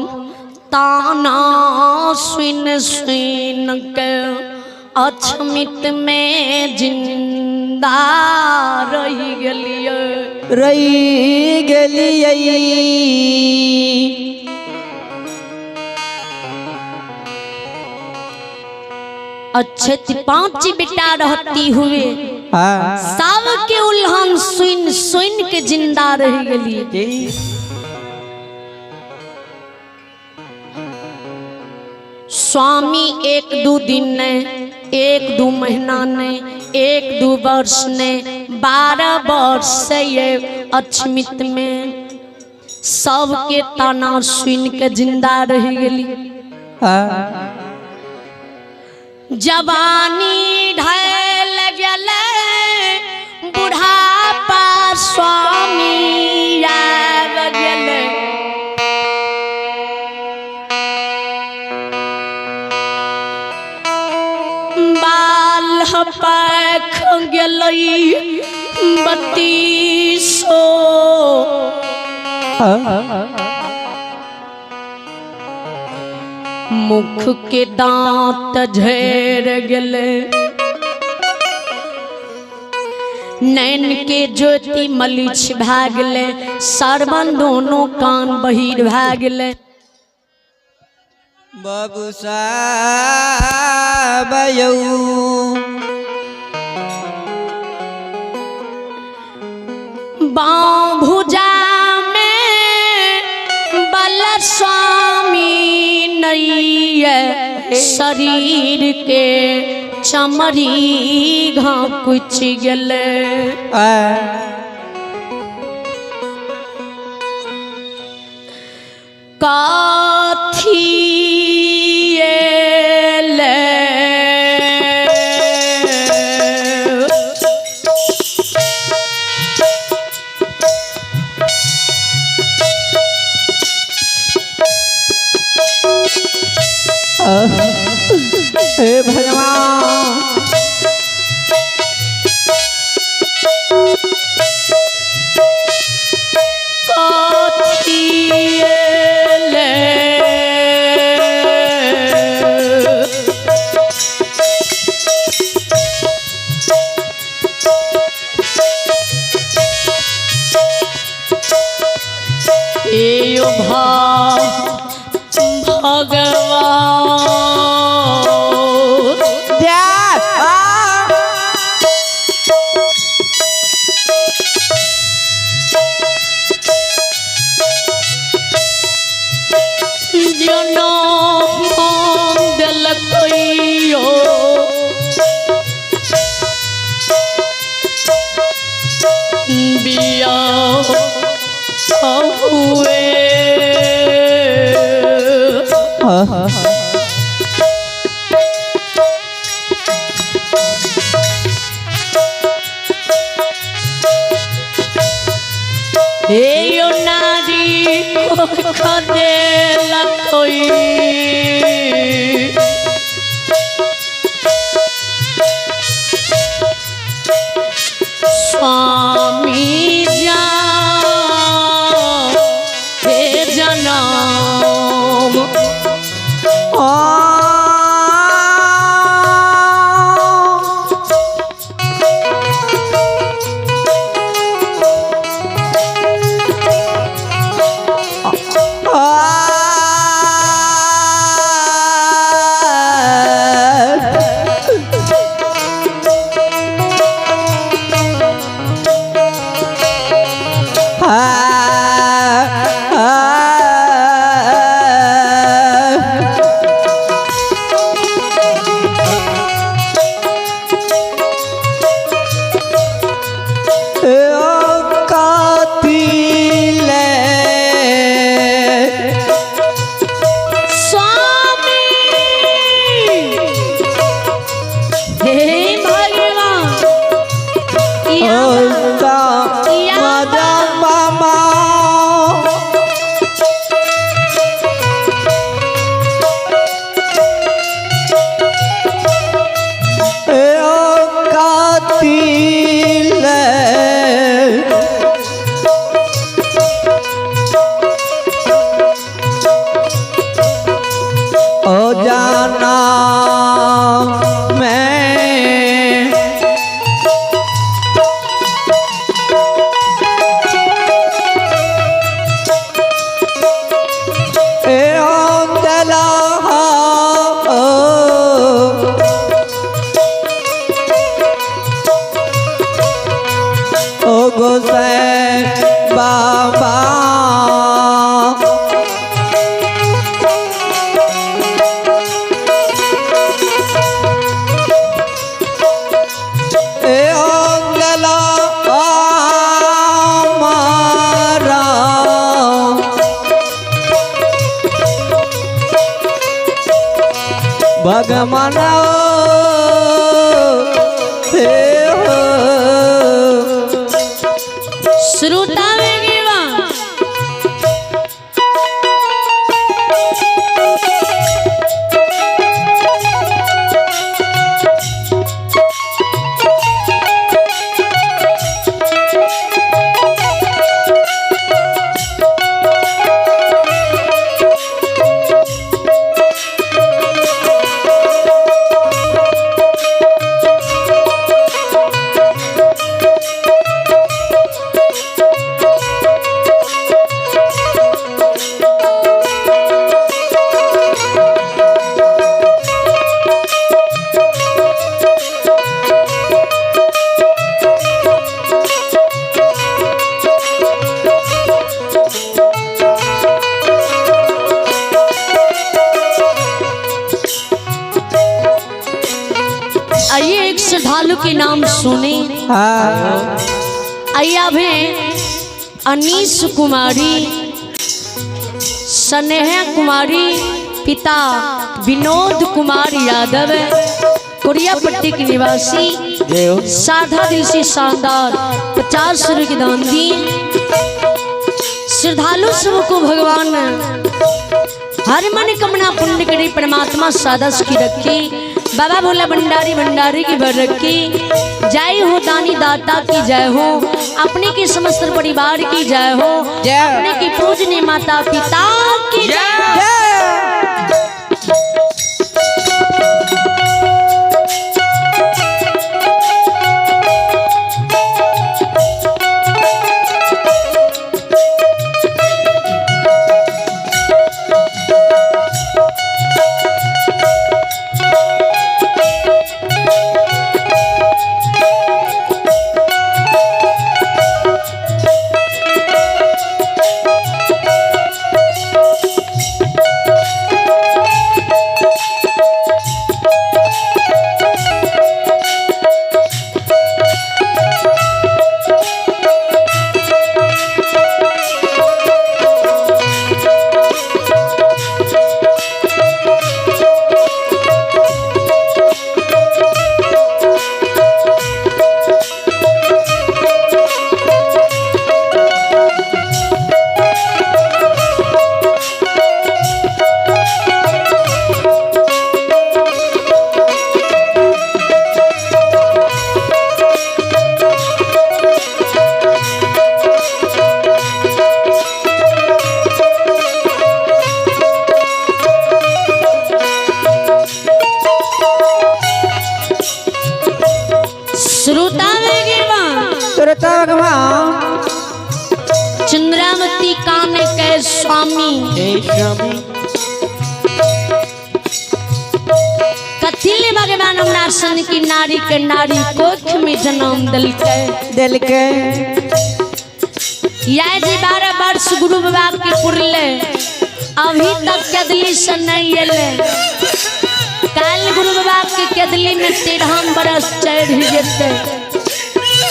ताना सुन सुन के अछमित में जिंदा रही गेलिए। रही गेलिए। अच्छे पांच बेटा रहती हुए सब के उल्हन सुन सुन के जिंदा रह गेलिए। स्वामी एक दो दिन ने, एक दो महीना ने, एक दो वर्ष ने, 12 वर्ष से ये अछमित में सबके ताना सुन के जिंदा रह गेली। जवानी ढल गेलै बुढ़ापा स्वामी आबि गेलै। बाल पाख गेलै 32। मुख के दांत झड़ गेलै, नैन के ज्योति मलिछ भए गेलै, सरवन दोनों कान बहिर भए गेलै। बाबू साहब यौ बाँ भुजा में बल स्वामी नैया, शरीर के चमड़ी घाकुच गेलै। काथी ले हे ओ भगवान जय आ जनम देलकैयो बिया हुए हे यो नारी खदेलकई स्वामी जा हे जनम स्वामी हे भगवान या ओ जाना मैं ए दला ओ गोसैन बाबा ए ओंगला मारा भगवान हे हो श्रोता वेगेवा आइए एक श्रद्धालु के नाम सुने। हाँ आइए अभी अनीस कुमारी, स्नेहा कुमारी, पिता विनोद कुमार यादव, कोरियापट्टी के निवासी, जय हो। साधा दिल से शानदार 50 रुपये की दान दी। श्रद्धालु सबको भगवान हर मन कामना पुण्य करे, परमात्मा सादा सुखी रखी, बाबा भोला भंडारी भंडारी की भर रखी। जय हो दानी दाता की जय हो, अपने के समस्त परिवार की जय हो, जय। अपने की पूजनीय माता पिता की जय। जय। स्वामी। हे स्वामी। कथिले भगवान हमरा सन की नारी के नारी कोख में जन्म दिलकै। दिलकै। या जी 12 वर्ष गुरु बाबा के पुरले, अभी तक केदली से नहीं एले। काल गुरु बाबा के केदली में 13 बरस चढ़ जेते।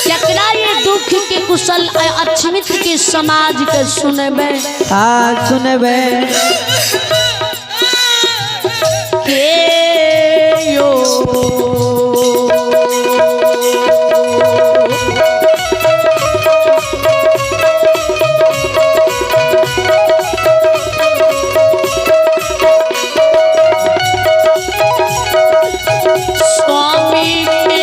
केकरा ये दुख के कुशल अक्षमित के समाज के सुनबे? हाँ सुनबे। के यो स्वामी के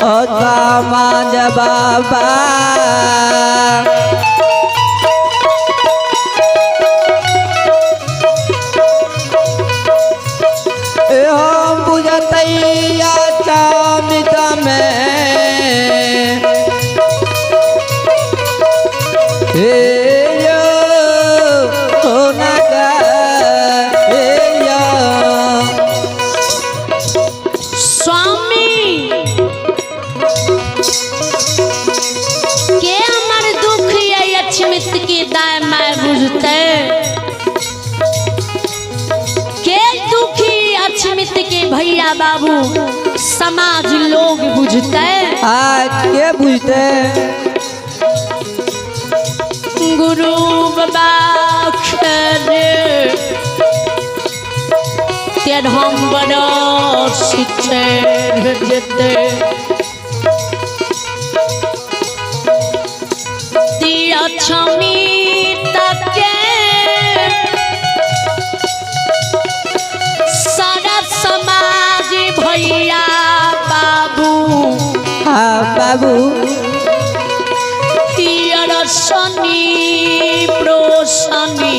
समाज बाबा हम बुझतैया चामित में हे यो हे यो। स्वामी के हमर दुख ये अक्षमित के दाय my बुझते, के दुखी अक्षमित के भैया बाबू समाज लोग बुझते। आ के बुझते? गुरु बाबा खेरे 13 बरस चढ़ जेते, अक्षमित के सारा समाज भैया बाबू। हाँ बाबू। तियर शनि प्रोशनि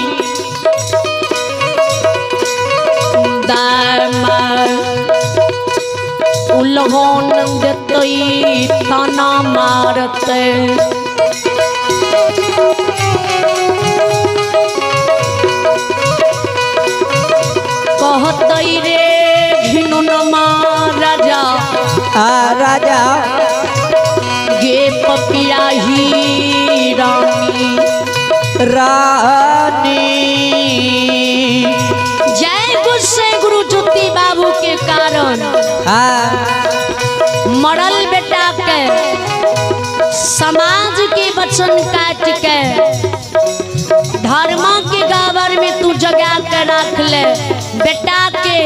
दाय उलहोन देतई ताना मारते। कहतई रे घिनुनमा राजा। आ राजा। गे पपिया ही रानी रानी। जय गुस्से गुरु ज्योति बाबू के कारण मरल बेटा के समाज के वचन काट के धर्म के जोगा के रख ले बेटा के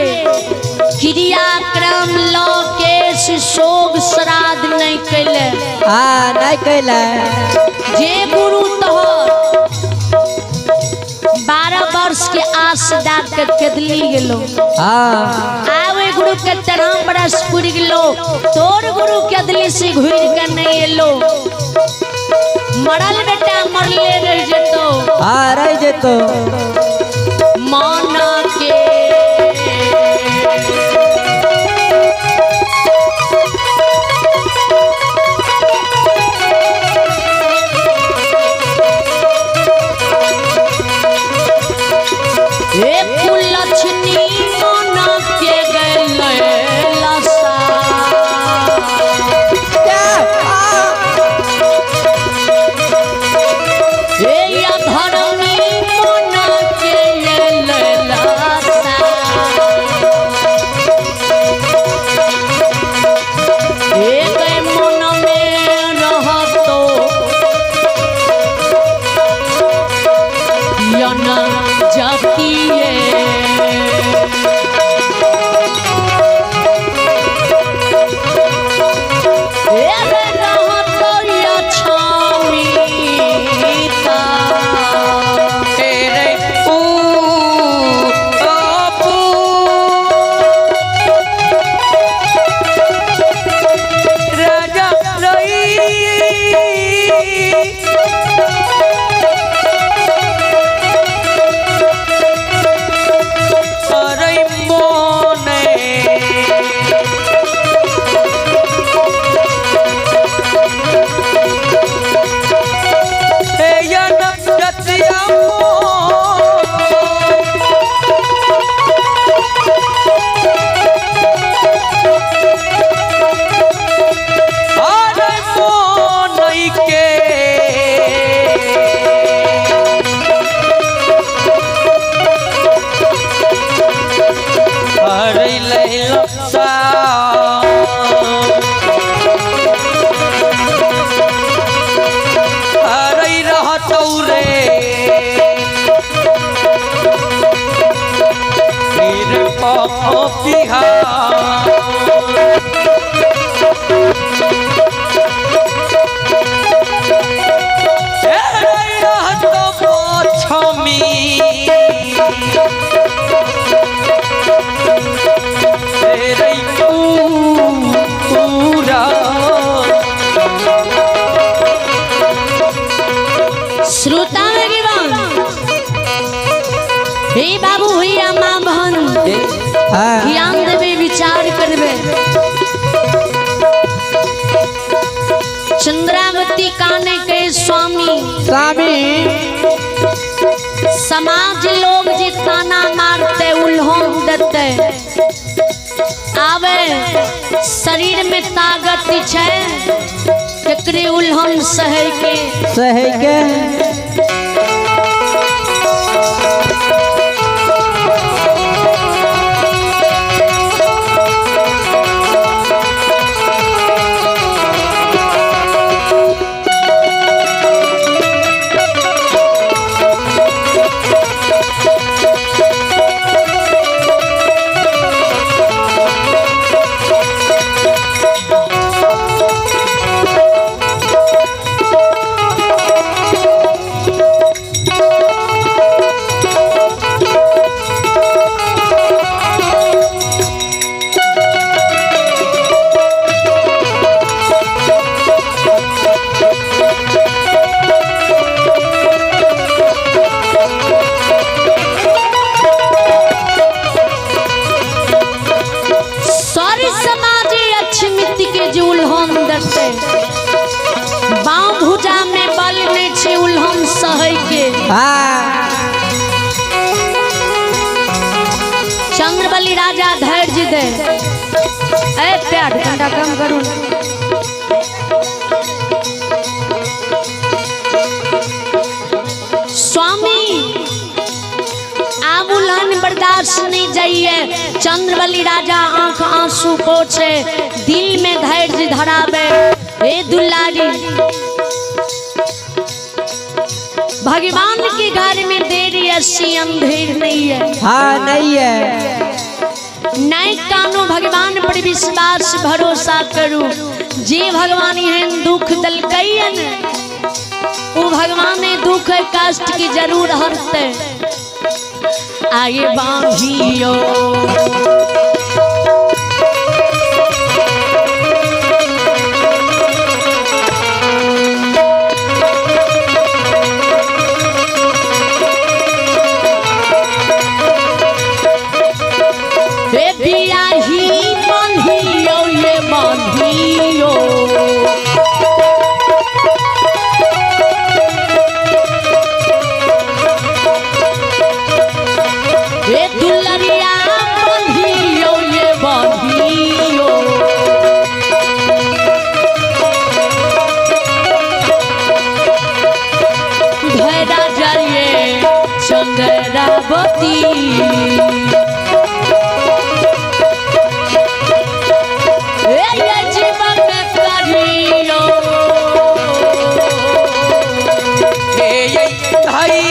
क्रियाक्रम ल के शोक श्राद्ध नहीं कैले। हाँ नहीं कैले। जे गुरु तोहर 12 वर्ष के आस दा के केदली गेलो। हाँ आवे गुरु के 13 बरस पुर गेलो, तोर गुरु केदली से घुर के नहीं एलो। मरल बेटा मरले रह जेतो। हाँ रह जेतो। माना के लक्ष्मी मना के गले लसा। हे या धरमी मना के गले लसा। हे गए मन में रहतो यना जाती है। श्रोता हे बाबू भैया माँ बहन ध्यान देवे विचार करबे। चंद्रावती काने के स्वामी स्वामी समाज लोग जे ताना मारते उल्हों देते आवे शरीर में ताकत छै केकरे उल्हन सहे के सहे के। बाँ भुजा में बल नहीं छे उल्हन सहे के। चंद्रबली राजा धैर्य दे ए प्यार ठंडा कम करू। स्वामी आब उल्हन बर्दाश्त नहीं जाइए। चंद्रबली राजा आंख आंसू पोछे दिल में धैर्य धरावे। हे दुलारी भगवान के घर में देरी ऐसी अंधेर नहीं है। हाँ नहीं है। नहीं कानो भगवान पर विश्वास भरोसा करू, जे भगवान एहन दुख दलकै ने वो भगवान ने दुख कष्ट की जरूर हरते। आगे बांधियो हे बियाही बांधियो ये बांधियो। हे दुलरिया बांधियो ये बांधियो। भैरा जाइए चंद्रावती। हे जीवन में करियो। हे धई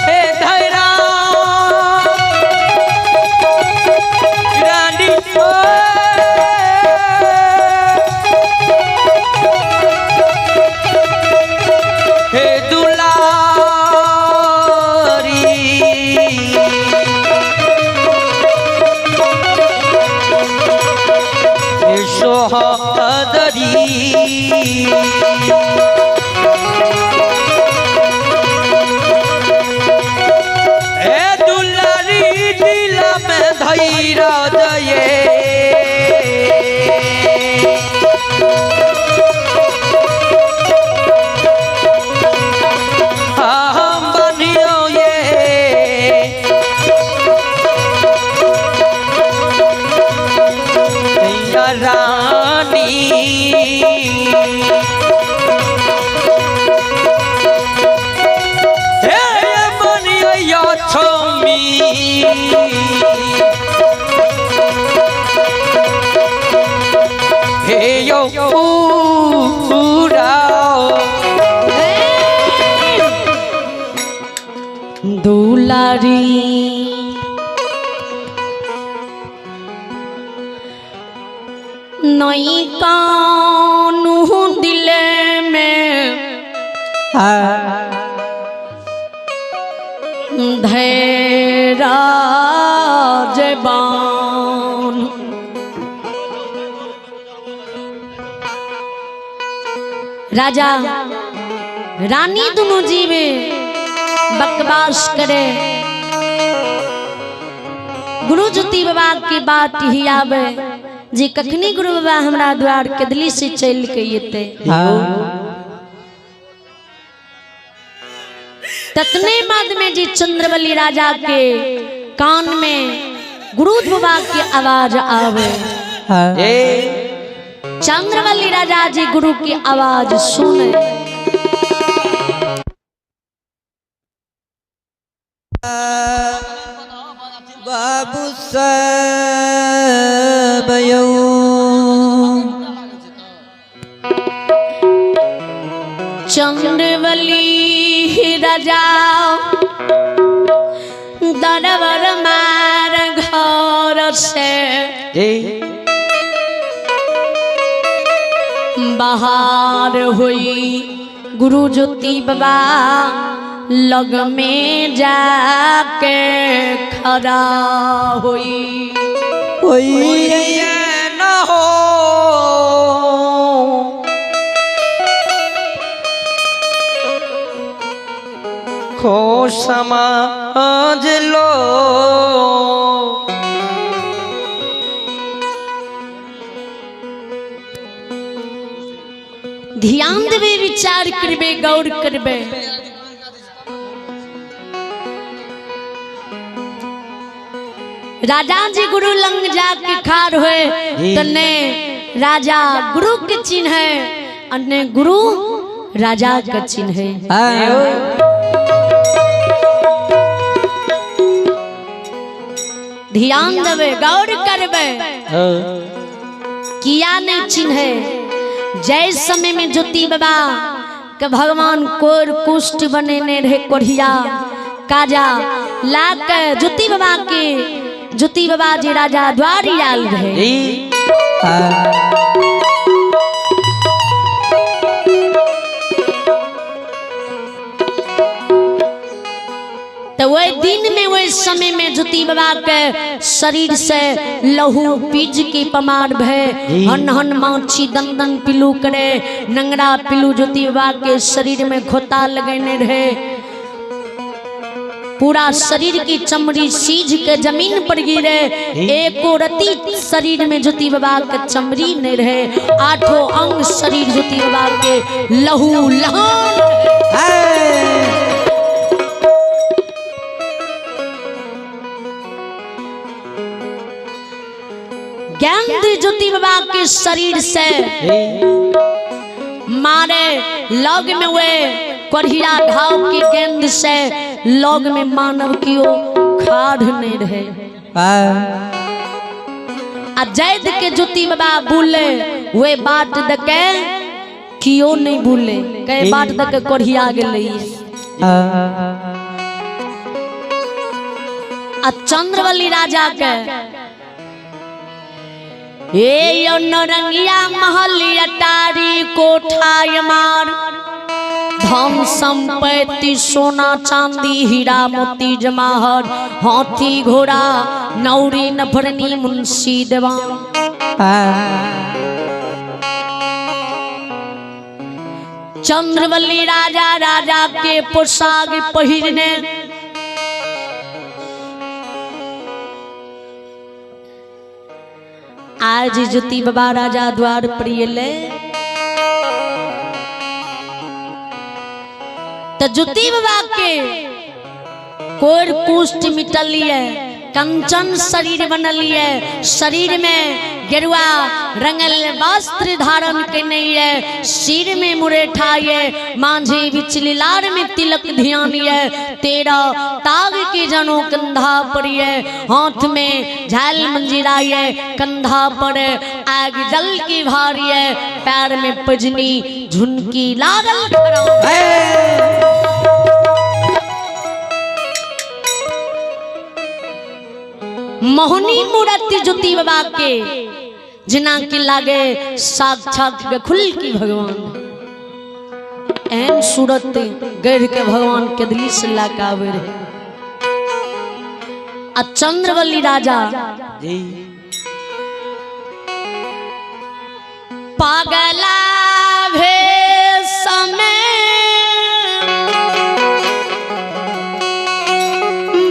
हे धैरा रानी ओ हे दुलारी हे सोहदरी। हे दुलारी दिल में धैरा जये। हम बनियो ये मैया रानी। हे बनियो छोमी। हे यो पूरा दुलारी नई कानू दिल में हाँ धैरा जबान। राजा रानी दोनों जीवे बकवास करे। गुरु ज्योति बाबा के बात ही आवे जे कखनी गुरु बाबा हमरा द्वार के दिल्ली से चल के एते। हाँ ततने बाद में जी चंद्रबली राजा के कान में गुरु बाबा की आवाज आवे। हाँ ए चंद्रबली राजा जी गुरु की आवाज सुने। बाबू सब यौ। चंद्रबली राजा दरबर मार घर से ए बाहर हुई। गुरु ज्योति बाबा लग में जाके खड़ा हुई। ओई ये न हो खो समाज लो। ध्यान देवे, विचार करबे, गौर करबे। राजा जी गुरु लंग जाके खार हुए तने राजा गुरु के चिन्ह है अन्य गुरु राजा का चिन्ह है। हाँ ध्यान देवे, गौर करबे। किया नहीं चिन्ह है। जय समय में ज्योति बाबा के भगवान कोर कुष्ठ बनेने रहे कोढ़िया काजा ला के ज्योति बाबा के ज्योति बाबा जी राजा द्वारी आयल रहे। जी। तो वही दिन में वही समय में ज्योति बाबा के शरीर से लहू पीज के पमार भय हन हन माछी दन दन पिलू करे नंगरा पिलू ज्योति बाबा के शरीर में खोता लगेने रहे। पूरा शरीर की चमड़ी सीज के जमीन पर गिरे, एको रति शरीर में ज्योति बाबा के चमड़ी नहीं रहे। आठों अंग शरीर ज्योति बाबा के लहू लहान। गेंद ज्योति बाबा के शरीर से मारे लग में वे कोढ़िया घाव की गेंद से लग में मानव की ओ खाड़ नहीं रहे। आ जैद के ज्योति बाबा बोले वे बाट दके कियो नहीं बोले कहे बाट दके कोढ़िया गेलै। आ चंद्रवली राजा के ए यो नरंगिया महल अटारी कोठा यमार धन संपत्ति सोना चांदी हीरा मोती जमाहर हाथी घोड़ा नौरी नफरनी मुंशी देवान। चंद्रवली राजा राजा के पोशाक पहिरने आज ज्योति बाबा राजा द्वार पर एलै तो ज्योति बाबा के कोर कुष्ठ मिटलिए, कंचन शरीर बनलिए, शरीर में गेरुआ रंगल वस्त्र धारण केने ये, सिर में मुरेठा ये, मांझे बिचली लार में तिलक ध्यान ये, तेरा ताग के जनो कंधा पर ये, हाथ में झाल मंजीरा ये, कंधा पर आग जल की भार ये, पैर में पजनी झुनकी लागल खड़ा। मोहनी मूर्ति ज्योति बाबा के जिना की लागे साक्षात खुल की भगवान एन सूरत गढ़ के भगवान के दिल से लाके आवे रहे। आ चंद्रवली राजा जी पागला भेष में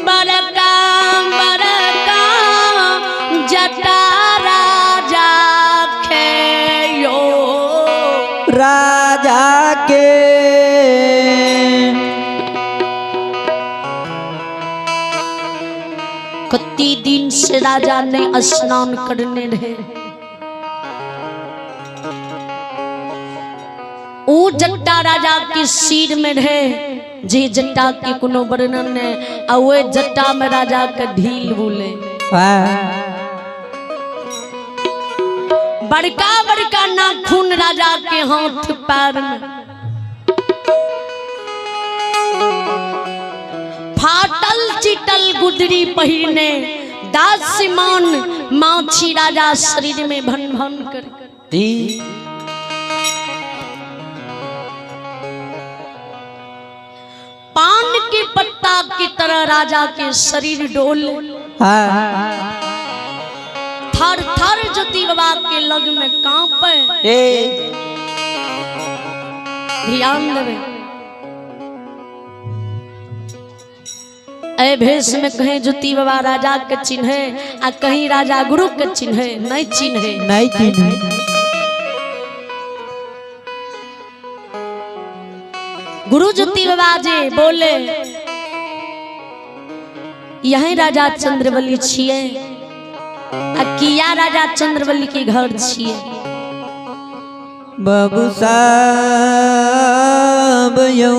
बड़का बड़का जटा राजा खेयो राजा के कति दिन से राजा ने स्नान करने रहे। ऊ जट्टा राजा के सिर में रहे जे जट्टा के कोनो वर्णन ने आ वे जट्टा में राजा के ढील बोले। बड़का बड़का नाखून राजा के हाथ पैर में फाटल चिटल गुदरी पहिरने दासमान माछी राजा शरीर में भन भन कर पान के पत्ता की तरह राजा के शरीर डोल थर थर ज्योति बाबा के लग में कांपे। ध्यान देवे ए भेष में कहीं ज्योति बाबा राजा के चिन्हे आ कहीं राजा गुरु के चिन्हे नहीं चिन्हे नहीं चिन्हे। गुरु ज्योति बाबा जी बोले यही राजा चंद्रवली छिए आ किया राजा चंद्रवली के घर छिए। बाबू साहब यौ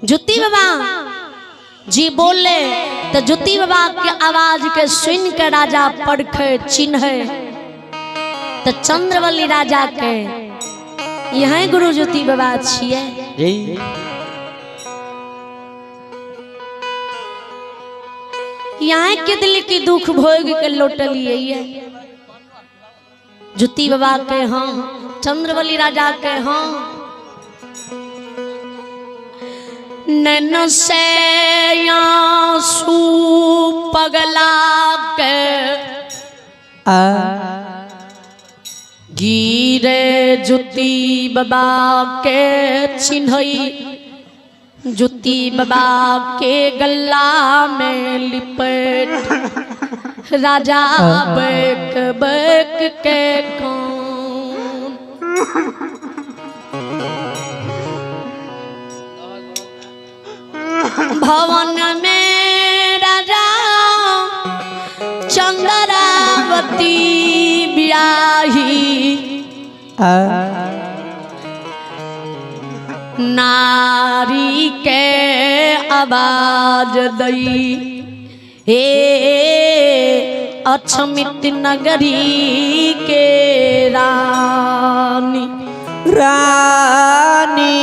ज्योति बाबा जी बोले तो ज्योति बाबा के आवाज के सुन के राजा परखे चिन्हे तो चंद्रवली राजा के यहाँ गुरु ज्योति बाबा छिए। जी यहाँ के दिल की दुख भोग के लौटलिए ज्योति बाबा के। हाँ चंद्रवली राजा के। हाँ नैन से आंसू पगला के गिरे ज्योति बाबा के चिन्हई, ज्योति बाबा के गला में लिपट राजा बैक बैक के कौन। भवन में राजा चंद्रावती ब्याही नारी के आवाज दई हे अक्षमित नगरी के रानी रानी।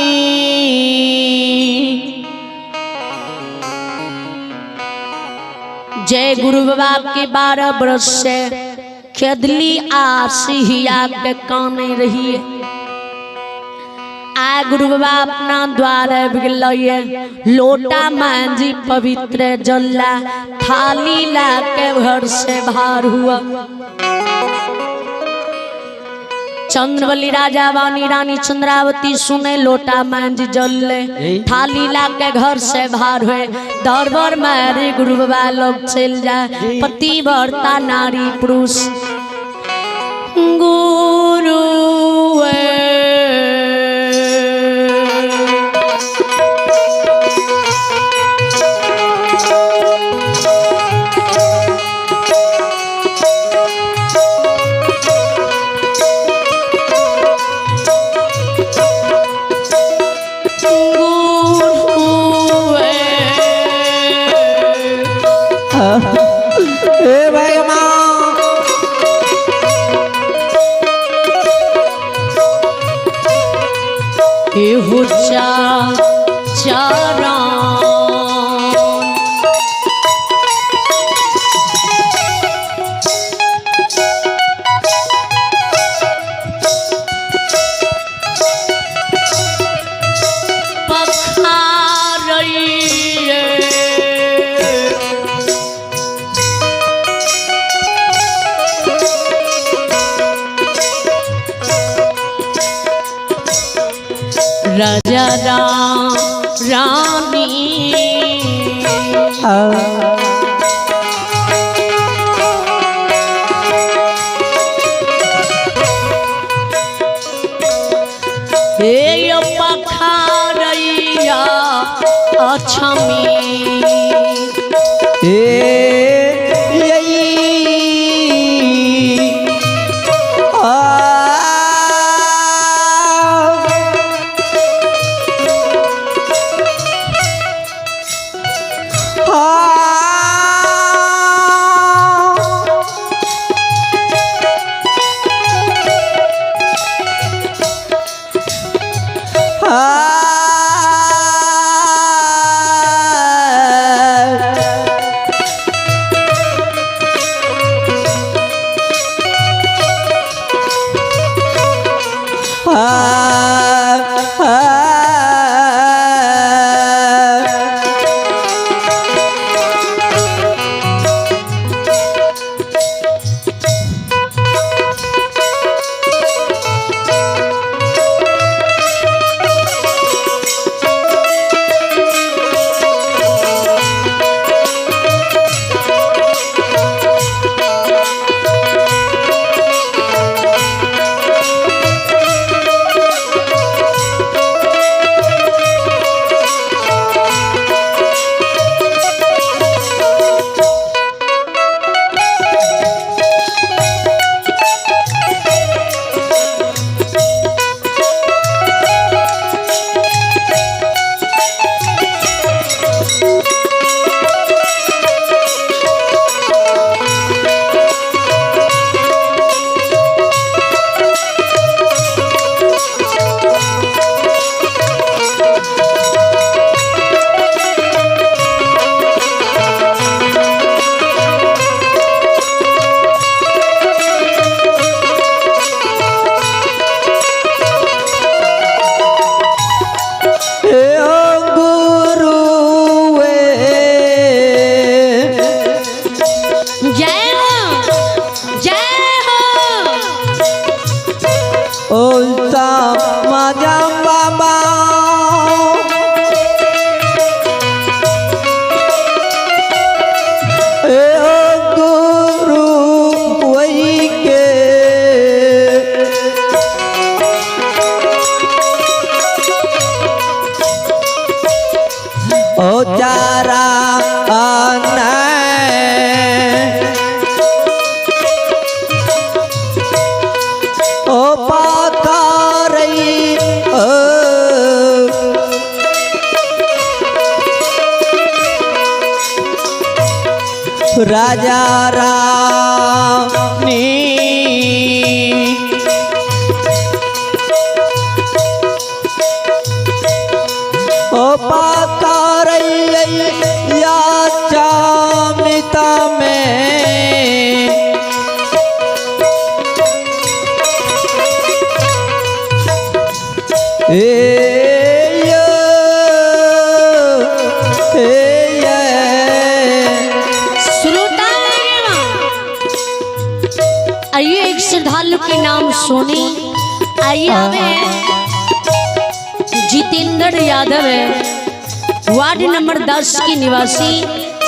जय गुरु बाबा के 12 बरस से खेदली आसिया के काने रही है। आ गुरु बाबा अपना द्वार बिगलइए लोटा मांझी पवित्र जल्ला थाली ला के घर से बाहर हुआ। चंद्रवली राजा वानी रानी चंद्रावती सुने लोटा मांझी जल थाली ला के घर से बाहर हुए। दरबार मारे गुरु बाबा लोग चल जाए पति भरता नारी पुरुष गुरु राजा राम रानी हे पखारैया अक्षमी ओ चारा आना ओ पाकारई ओ राजा रानी ओ पाकारई या चामिता में ए यो, ए ये। श्रोता आइए एक श्रद्धालु के नाम सोनी। आइए हमें जितेंद्र यादव है, वार्ड नंबर 10 के निवासी,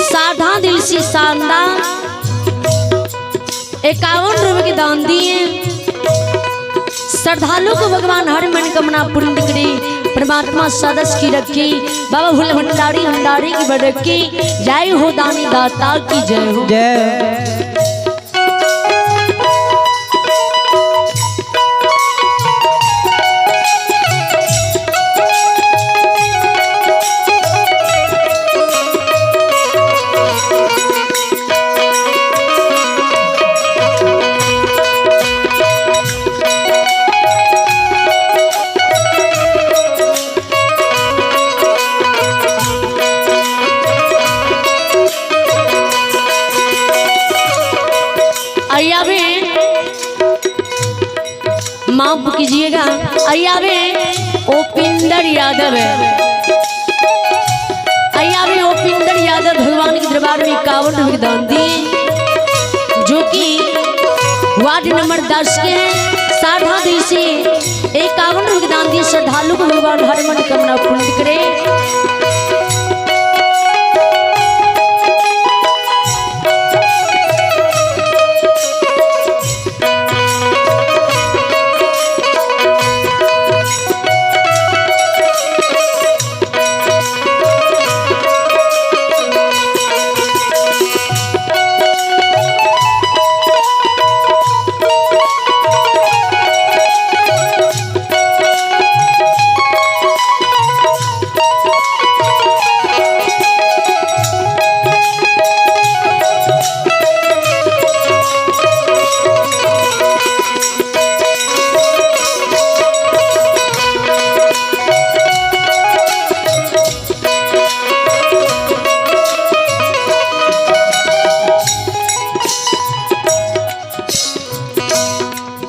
साधा दिल से शानदार 51 रुपए के दान दिए। श्रद्धालु को भगवान हर मनोकामना पूर्ण करे, परमात्मा सदस्य की रखी, बाबा भूल भंडारी भंडारी की बरकी। जय हो दानी दाता की जय हो। जय। अयावे माफ कीजिएगा, अयावे ओपिंदर यादव है। अयावे ओपिंदर यादव भगवान के दरबार में 51 रुपए दान दिए, जो कि वार्ड नंबर 10 के हैं। साधा दिल से 51 रुपए दान दिए। श्रद्धालु को भगवान हर मन कामना पूर्ण करे।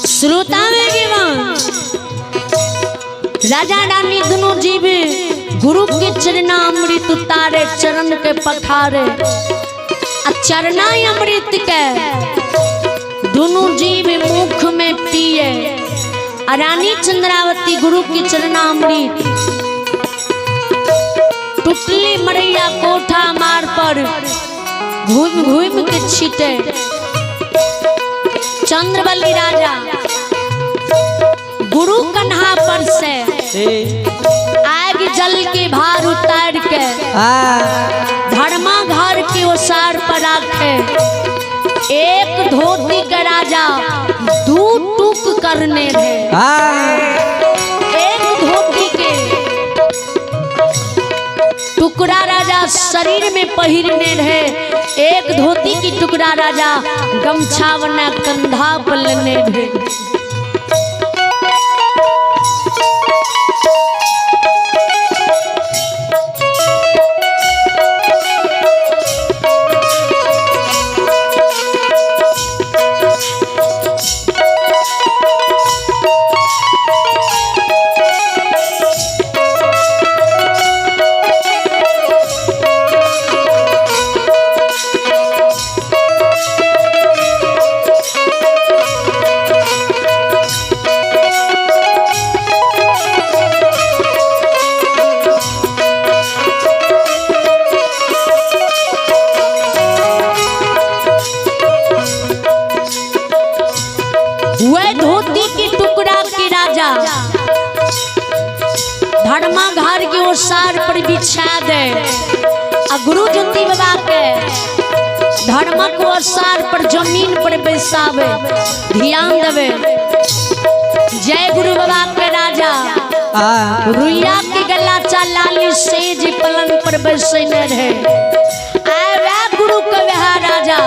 श्रोता में राजा रानी दोनों जीव गुरु के चरणामृत उतारे, चरण के पखारे, आ चरना अमृत के दोनों जीव मुख में पिए। आ रानी चंद्रावती गुरु के चरणामृत टुटली मरैया कोठा मार पर घूम घूम के छीटे। चंद्रबली राजा गुरु कन्हा पर से आग जल के भार उतार के धर्मा घर के ओसार पर रखे। एक धोती के राजा दू टूक करने थे। एक धोती के टुकड़ा राजा शरीर में पहिरने रहे, एक धोती की टुकड़ा राजा गमछा बना कंधा पर लेने रहे। वह धोती की टुकड़ा के राजा धर्मा घर के ओसार पर बिछा दे आ गुरु ज्योति बाबा के धर्मक ओसार पर जमीन पर बैसावे। ध्यान देवे। जय गुरु बाबा के राजा रुइया के गला लाली सेज पलंग पर बैसने रहे। आए वह गुरु के वह राजा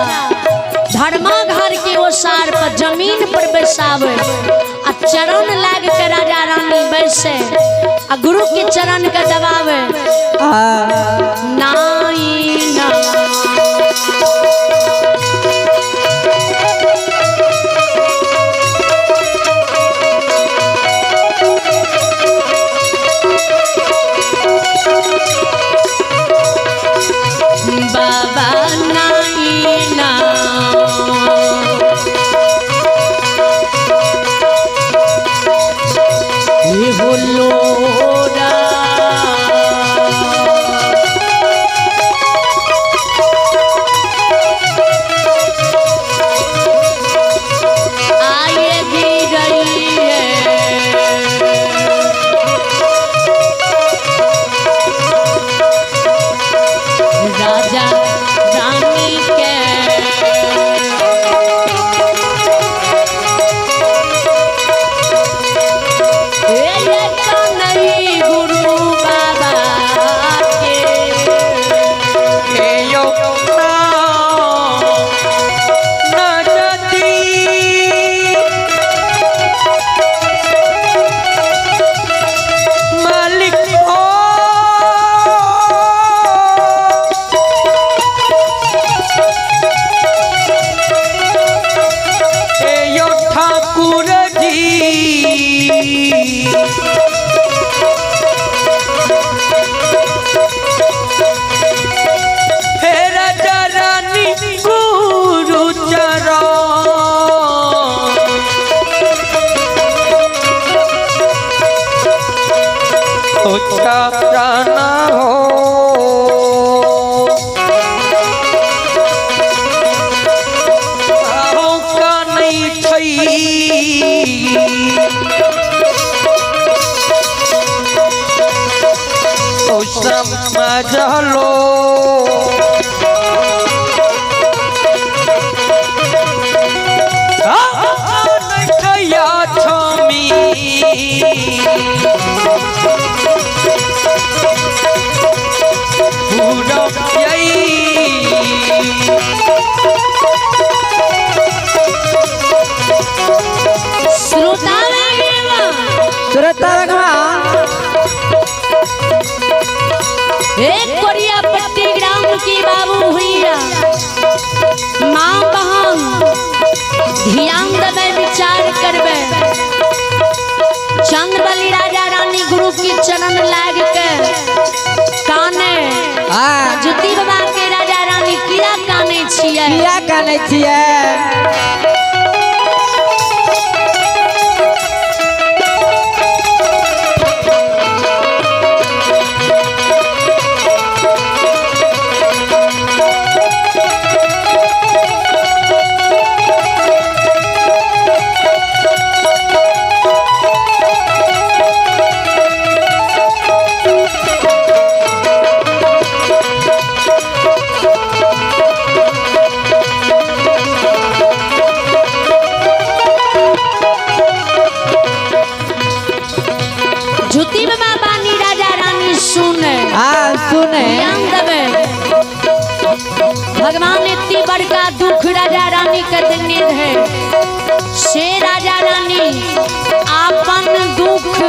धर्मा घर के ओसार पर जमीन पर बैसावे आ चरण लाग के राजा रानी बैसे आ गुरु के चरण के दबावे। नाई ना बाबा नाई ना ये बोलो आए गिरई है। राजा रानी के ये कन्हई गुरु बाबा के यो ना नदी मालिक ओ यो ठाकुर जी हे राजा रानी गुरु चरण उच्चारण हो आहो का नहीं थई समझलो श्रोता श्रोता भगवान एक कोरिया पट्टी ग्राम की बाबू हुईया माँ बहन ध्यान देवे विचार करबे। चंद्रबली राजा रानी गुरु की चरण लाग के काने ज्योति बाबा के राजा रानी किया काने छियै किया काने छियै। ज्योति बाबा बानी राजा रानी सुने सुने ध्यान देवे। भगवान इतनी बड़का दुख राजा रानी के देने रहे से राजा रानी आपन दुख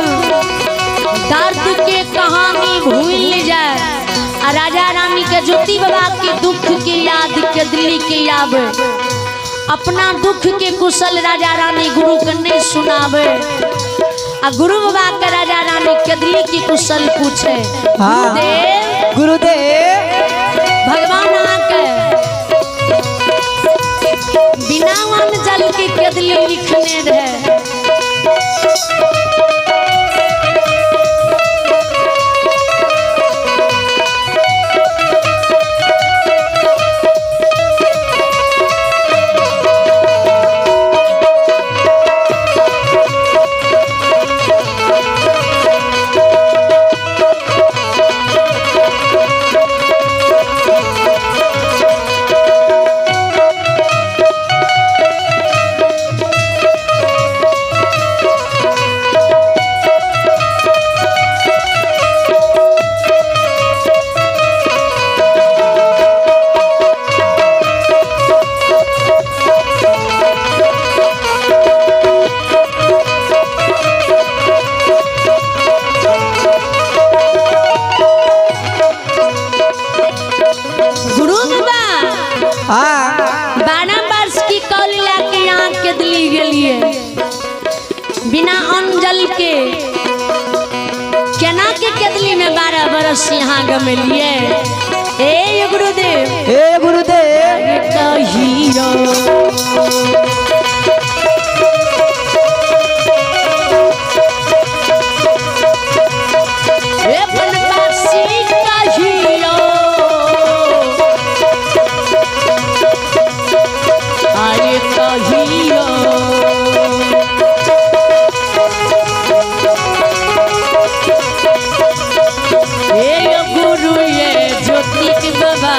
दर्द के कहानी भूल जाए आ राजा रानी के ज्योति बाबा के दुख के याद के दिल्ली के आवे अपना दुख के कुशल राजा रानी गुरु के नहीं सुनावे आ गुरु बाबा के राजा रानी के दिल्ली की कुशल पूछे। गुरुदेव गुरुदेव भगवान आके बिना वन जल के कदली लिखने रहे। बरस यहाँ गमेलिए। ए गुरुदेव, हे गुरुदेव, कहियो ए बनवासी कहियो, आए कहियो। हे गुरु ये ज्योतिक बाबा,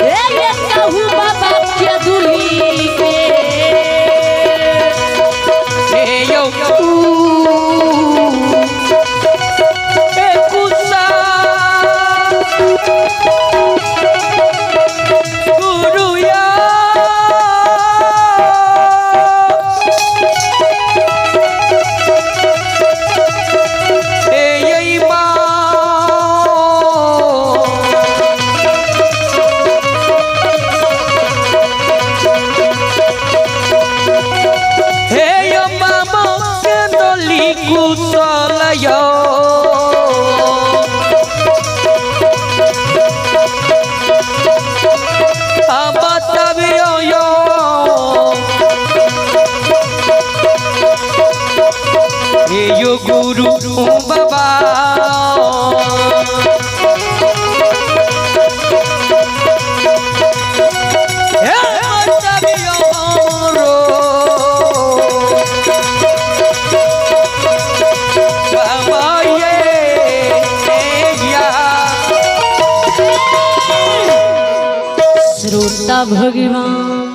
ए ये कहू बाबा के दुली के। हे यो ए कुसा गुरु या हे यई मा हे यो मामा केंदली कुशलय। बताबियो यो हे यो गुरु बाबा। हे बताबियो रो बाबा ये या। श्रोता भगवान,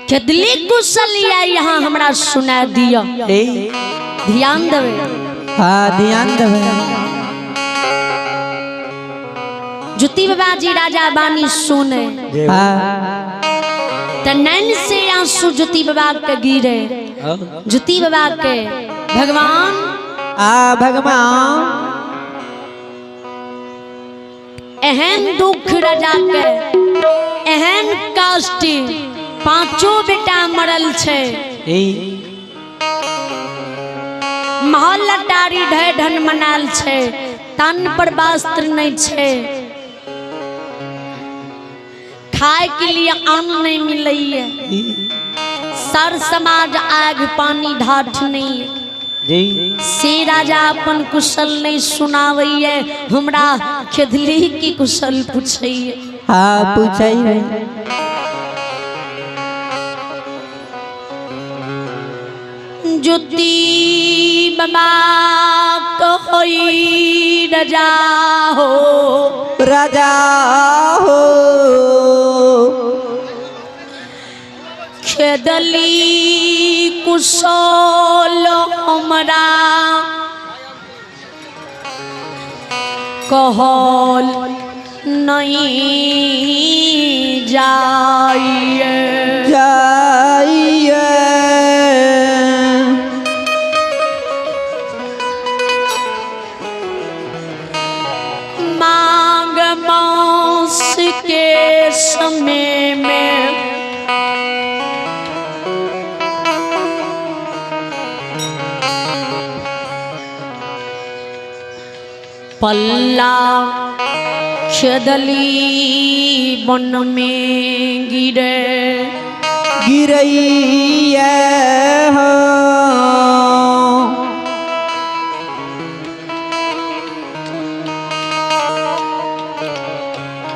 खेदली कुशलिया यहाँ हमरा सुना दिया, ध्यान देवे। हाँ ध्यान देवे। ज्योति बाबा जी राजा बानी सुने हाँ त नैन से आंसू ज्योति बाबा के गिरे। ज्योति बाबा के भगवान आ भगवान एहन दुख राजा के, एहन कष्ट, पांचों बेटा मरल छे, महल अटारी ढह ढन मनाल छे, तन पर वस्त्र नहीं छे, खाए के लिए अन्न नहीं मिलैये, सर समाज आग पानी ढाठ नहीं है। से राजा अपन कुशल नहीं सुनावैये, हमरा खेदली की कुशल पूछैये। हाँ पूछै है। ज्योति बाबा कहई राजा हो, राजा हो, खेदली कुशल हमरा कहल नहीं जाइए। जाइए। मांग मास के समय में पल्ला खेदली वन में गिरे, गिरैया हो।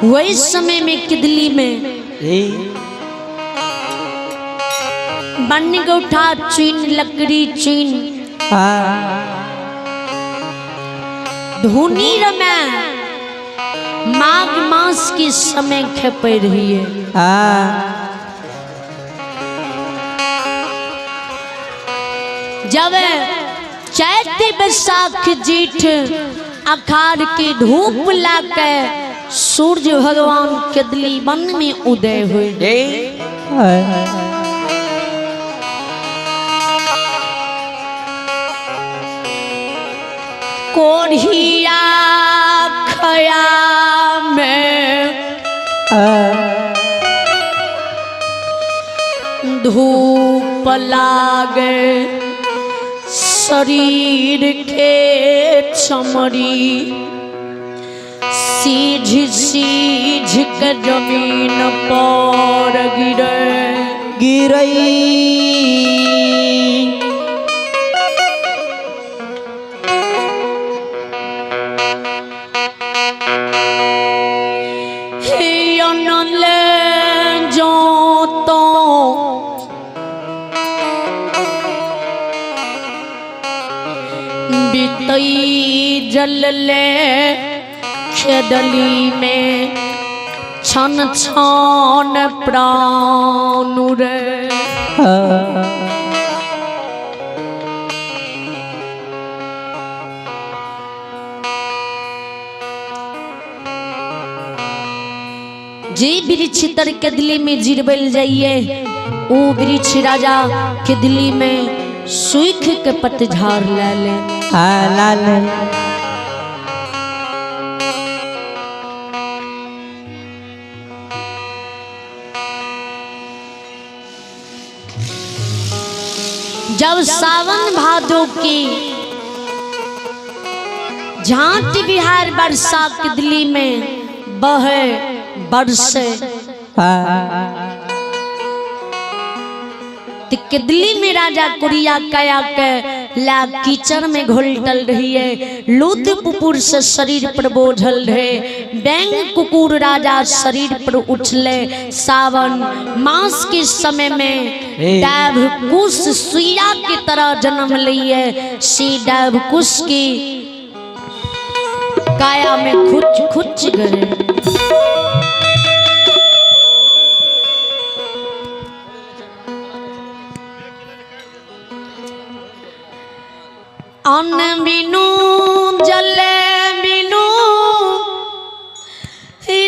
वही समय में किदली में बन गौठा चुन लकड़ी चुन हाँ धुनी रमे माघ मास के समय खेपे रही है। हाँ जब चैत बैसाख जेठ अखाड़ की धूप लाके सूर्य भगवान केदली वन में उदय हुए। कोढ़िया खया में धूप लागे शरीर के चमड़ी, सीझ सीझ के जमीन पर गिरे गिरई। अनले जो तो बीतई जल ले खेदली में छन छन प्राण रे। जे वृक्ष तर के दिल्ली में जिरबल जाइए ओ वृक्ष राजा के दिल्ली में सूख के पतझाड़ ले ले। हाँ लाल। जब सावन भादो की झांट बिहार बरसा के दिल्ली में बहे बरसे, तो दिल्ली में राजा कुरिया कया के ला कीचड़ में घोलटल रही है, लूत पुपुर से शरीर पर बोझल रहे, बैंग कुकुर राजा शरीर पर उछले। सावन मास के समय में डैभ कुश सुइया की तरह जन्म लिए, सी डैभ कुश की काया में खुच खुच गए। अन्न बिनु जल बिनु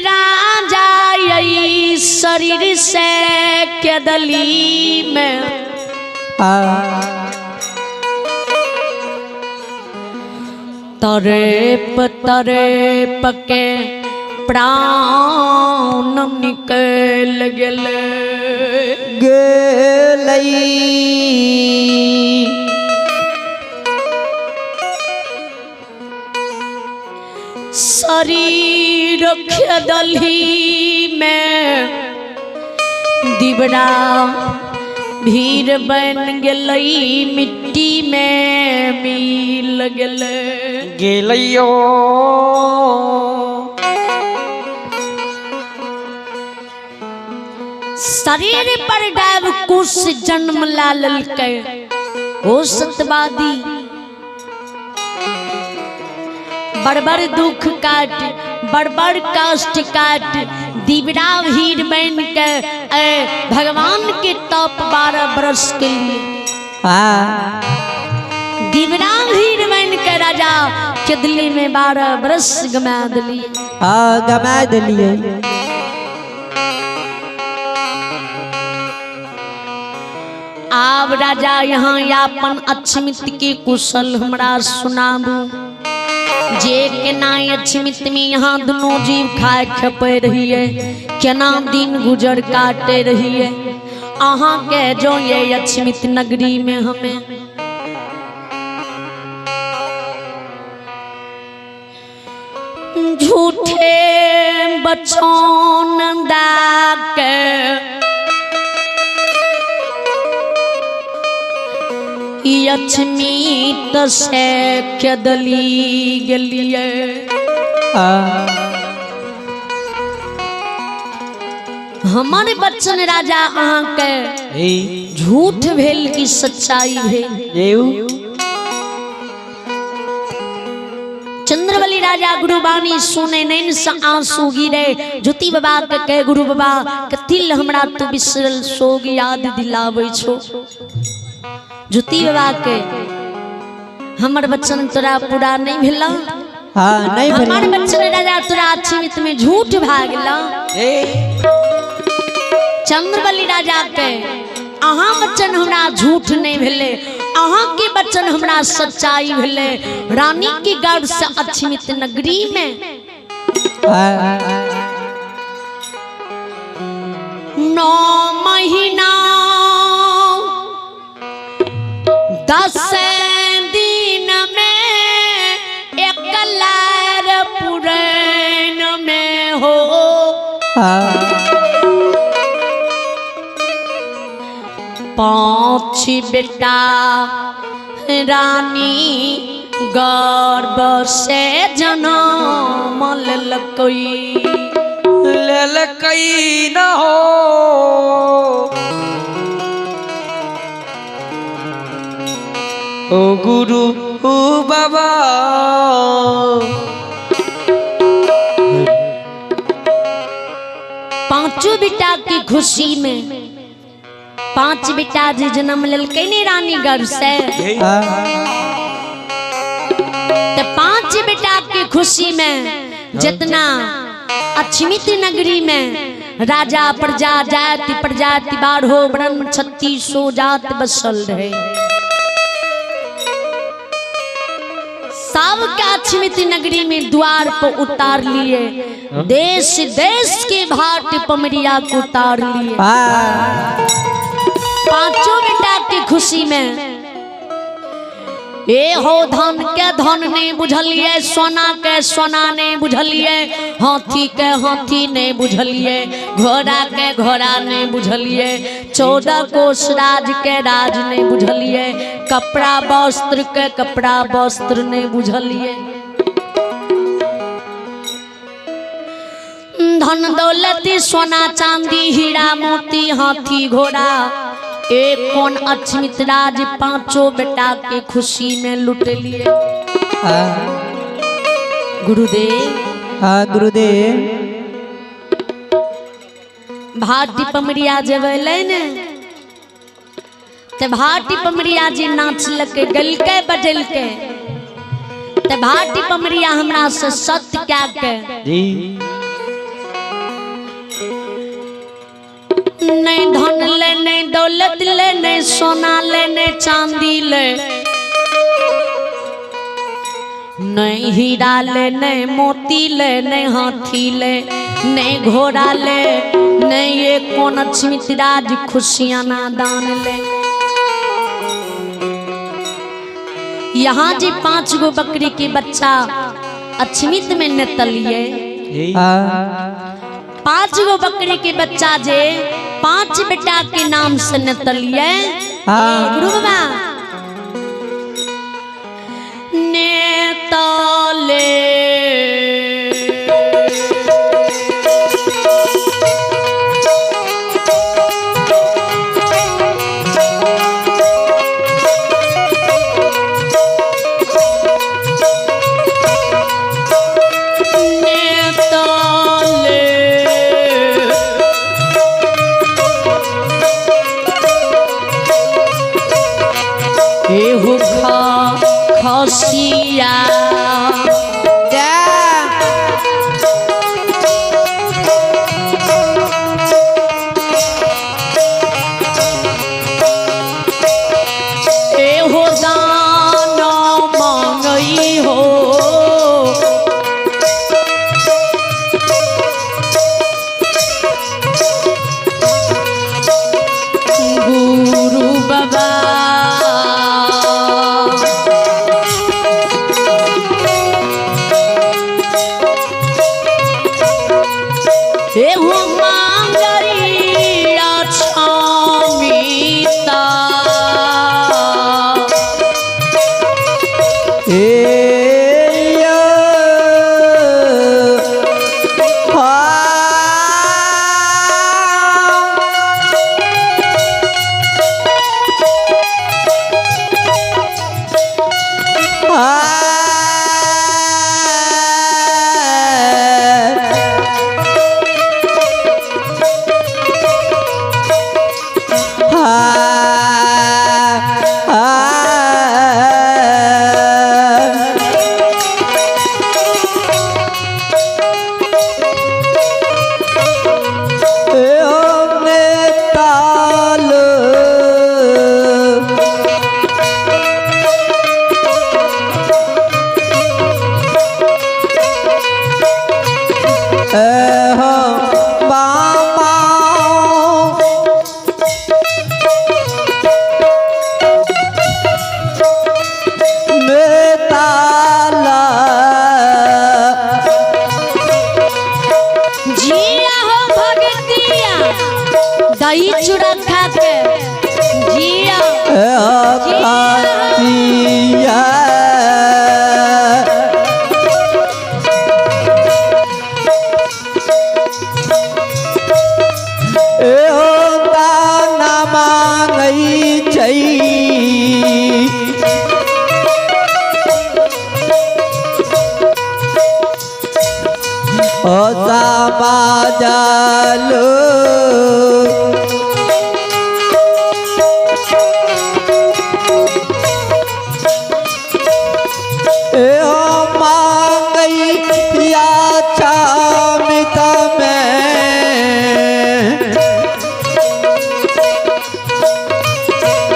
राजा यही शरीर से केदली में तरेप तरेप के प्राण निकल गेले गेलई। शरीर खेदली में दिबरा भीड़ बन गेलई, मिट्टी में मिल गेलै गेलैयो। शरीर पर डैब कुश जन्म ला ललकै ओ सतवादी, बड़बड़ दुख काट बड़बड़ कष्ट काट दिबरा भीड़ बन के भगवान के तप 12 बरस के लिए दिबरा भीड़ बन के राजा के दिल्ली में 12 बरस गमा दिलिए। गमा दिलिए। आब राजा यहाँ यापन अक्षमित के कुशल हमरा सुनाबू, जे केना अक्षमित में यहाँ दोनों जीव खाए खपे रहिए, केना दिन गुजर काटे रहिए, अहाँ के जो ये अक्षमित नगरी में हमें झूठे बचन दा के अक्षमित से केदली गेलिए। हमारे बच्चन राजा अहाँ के झूठ भेल की सच्चाई भेल। चंद्रबली राजा गुरुबानी सुने नैन से आंसू गिरे, ज्योति बाबा के कहे गुरु बाबा कथिल हमरा तू बिसरल सोग याद दिलाबै छो। ज्योति बाबा के हमर बच्चन तोरा पूरा नहीं भेला, हाँ नहीं भेला। हमर बच्चन राजा तोरा अक्षमित में झूठ भागला। चंद्रबली राजा के अहाँ बच्चन हमरा झूठ नहीं भेले, अहाँ के बच्चन हमरा सच्चाई भेले। रानी के गर्भ से अक्षमित नगरी में 9 महीना हाँ। पाँच बेटा रानी गर्भ से जनम लेलकै। ललकई न हो ओ गुरु ओ बाबा। पांचों बेटा की खुशी में पांच बेटा जे जन्म लेलकै ने रानी गर्भ से, हाँ। तो पांच बेटा की खुशी में जितना अक्षमित नगरी में राजा प्रजा जाति प्रजाति बारहो ब्रह्म 36 जात बसल रहे, सब के अक्षमित नगरी में द्वार पर उतार लिए, देश देश के भाट पमरिया को उतार लिए। हाँ। पांचों बेटा की खुशी में ए हो धन के धन नहीं बुझलिए, सोना के सोना नहीं बुझलिए, हाथी के हाथी नहीं बुझलिए, घोड़ा के घोड़ा नहीं बुझलिए, 14 कोस राज के राज नहीं बुझलिए, कपड़ा वस्त्र के कपड़ा वस्त्र नहीं बुझलिए, धन दौलत सोना चांदी हीरा मोती हाथी घोड़ा एक कौन अक्षमित राज पांचों बेटा के खुशी में लुट लिए। हाँ। गुरुदेव। हाँ गुरुदेव। भाटी पमरिया जब अलै ने ते भाटी पमरिया जी नाचलकै गलकै बजलकै, ते भाटी पमरिया हमरा से सत्य क्या के जी नहीं धन ले नहीं दौलत ले नहीं सोना ले नहीं चांदी ले नहीं हीरा ले नहीं मोती ले नहीं हाथी ले नहीं घोड़ा ले नहीं ये कौन अक्षमित राज खुशियां ना दान ले। यहाँ जी 5 गो बकरी के बच्चा अक्षमित में नेतलिए, जी हाँ। 5 गो बकरी के बच्चा जे 5 बेटा के नाम से नेतलिए। हाँ। गुरु बाबा नेतले नेतले एहु खसिया जा। एहो दान मांगई हो गुरु बाबा। एहु मांगई अक्षमिता ए यो। हाँ। हाँ। दही चूड़ा खा के जिया। जिया। ए हो दाना मांगई छै ओ समाजलो। ए हो मांगई या चामित में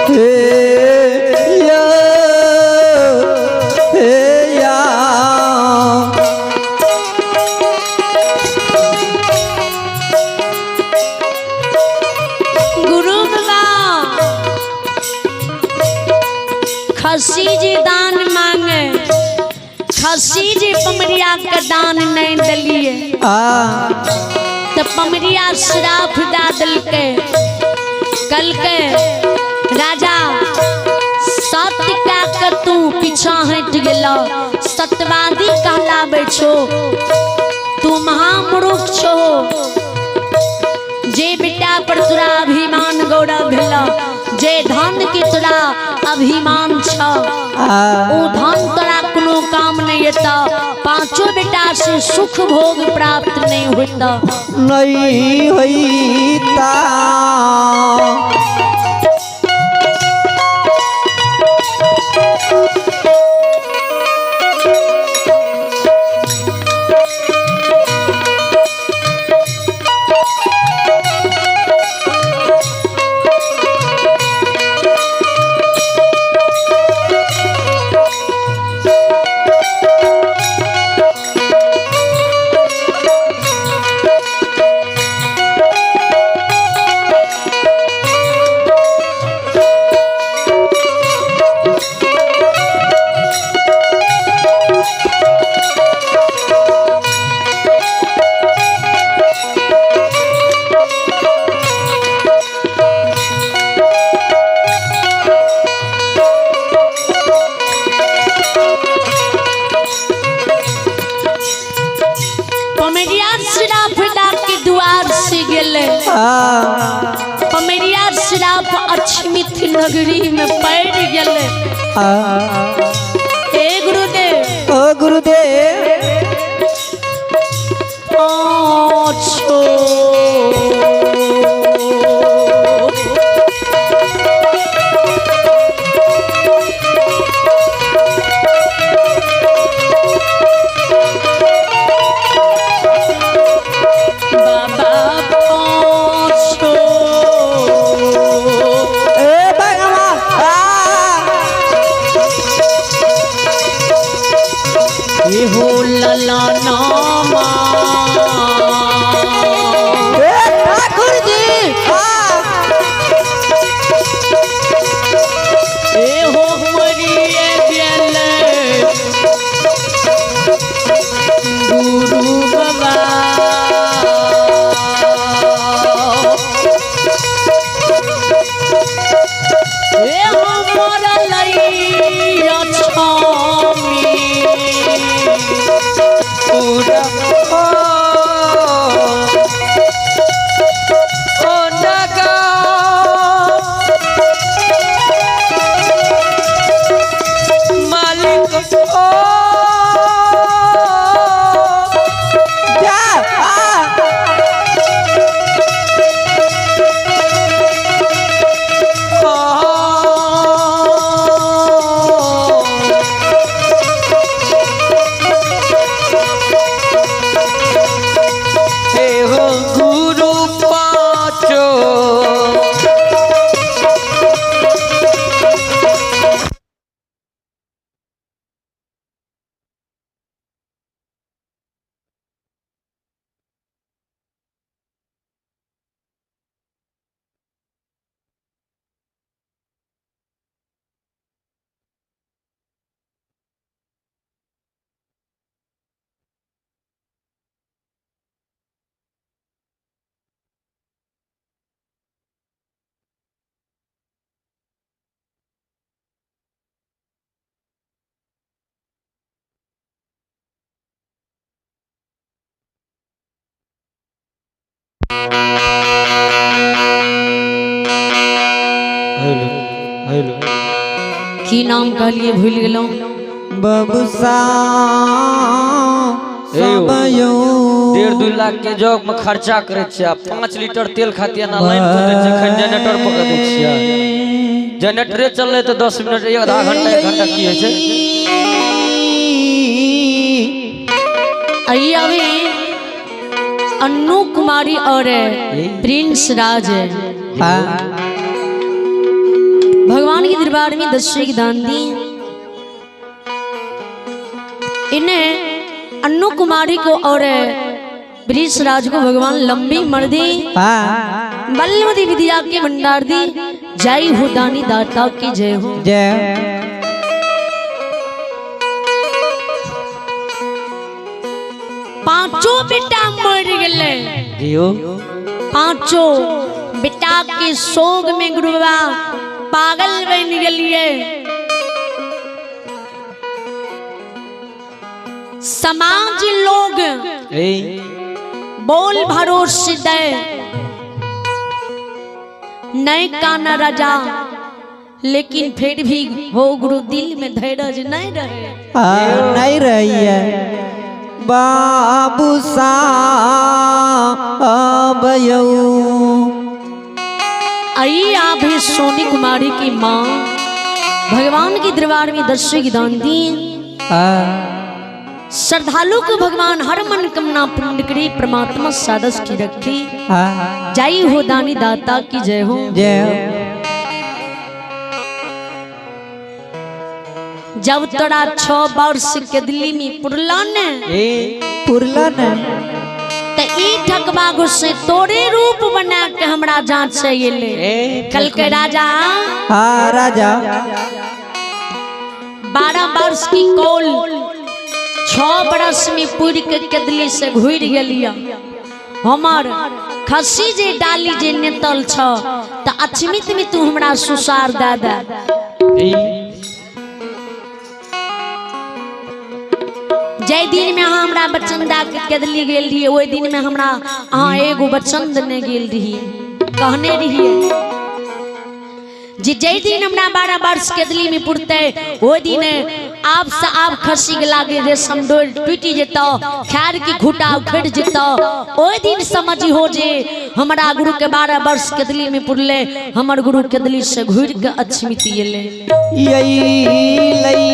हे यो हे या। गुरु बाबा खसी जी दान मांगे, खसी जी पमरिया के दान नहीं दिलिए आ तो पमरिया श्राप दा दिलके। कल के राजा सत्य का के तू पीछा हट गेला, सत्यवादी कहलाबै छो, तू महामूर्ख छो। जे बेटा पर तोरा अभिमान गौरव भेला, जे धन के तोरा अभिमान छ, आ ओ धन तोरा कोनो काम नहीं एता, पांचों बेटा से सुख भोग प्राप्त नहीं होता। नहीं होता। पमेरिया श्राप दा के द्वार से गेले। आ पमेरिया श्राप अक्षमित नगरी में पड़ गेले। आ हे गुरुदेव, ओ गुरुदेव। पाँचो बाबा पाँचो ए भगवान आ हो लला नामा। की नाम कहलिए भूल गेलहुँ। बबुसा ए 1.5-2 लाख के जग में खर्चा करे छियै, 5 लीटर तेल खातिर ना लाइन कऽ दै छियै, एखन जनरेटर पकड़ दै छियै। जनरेटरे चललै तऽ 10 मिनट, एक आधा घंटा, 1 घंटा की होइ छै। आइए अभी अन्नू कुमारी और प्रिंस राज भगवान के दरबार में 10 की दान दी। इन्हें अन्नू कुमारी को और प्रिंस राज को भगवान लंबी मर्दी बलमती विद्या के भंडार दी। जय हो दानी दाता की जय हो। जय। पांचों बेटा मर गए। जियो। पांचों बेटा के शोक में गुरुआ पागल बन गलिए। समाज लोग ए बोल भरोसे दे नहीं काना राजा, लेकिन फिर भी हो गुरु दिल में धैर्य नहीं रहे। नहीं रही है बाबू साहब। आई आप ही सोनी कुमारी की माँ भगवान के दरबार में दर्शन की दान दी। श्रद्धालु को भगवान हर मन कामना पूर्ण करे, परमात्मा सादस की रखी। जय हो दानी दाता की जय हो। जय हो। जब तोरा 6 वर्ष के दिल्ली में पुरला ने ए पुरला ने त ई ठकबा गुस्से तोरे रूप बना के हमरा जांच से गेले। कल के राजा हाँ राजा 12 वर्ष की कोल 6 बरस में पुर के केदली से घुर गेलिया। हमार खसी जे डाली जे नेतल छ त अचमित में तू हमरा सुसार दे दे। जय दिन में अहाँ हमरा बचन दए के केदली गेल रहिए, ओहि दिन में हमरा अहाँ एगो बचन देने गेल रहिए, कहने रहिए जे जय दिन हमरा 12 वर्ष केदली में पुरते ओहि दिन आप से आप खसी के लागे रेशम डोर टूटी जेतो, खैर की खूटा उखड़ जेतो। ओहि दिन समझ हो जे हमरा गुरु के 12 वर्ष केदली में पुरले, हमर गुरु केदली से घुर के अछमित गेले। यही लई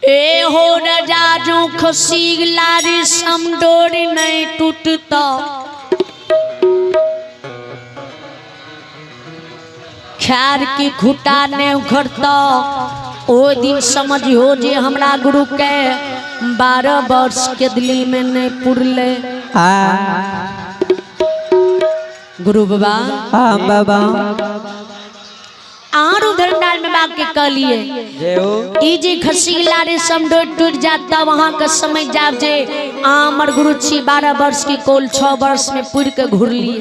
ए हो राजा जो खसी लारी समडोर नहीं टूटता, खैर की खूटा ने उखड़ता। ओ दिन समझ हो जे हमरा गुरु के 12 वर्ष के दिल्ली में नहीं पुरले। गुरु बाबा हाँ बाबा आर उधर डाल में बाग के कहलिए जय हो। ई जे खसी लारे समडोर टूट जाता वहां का समय जाब जे आमर गुरु छी 12 वर्ष की कोल 6 वर्ष में पुर के घुर लिए।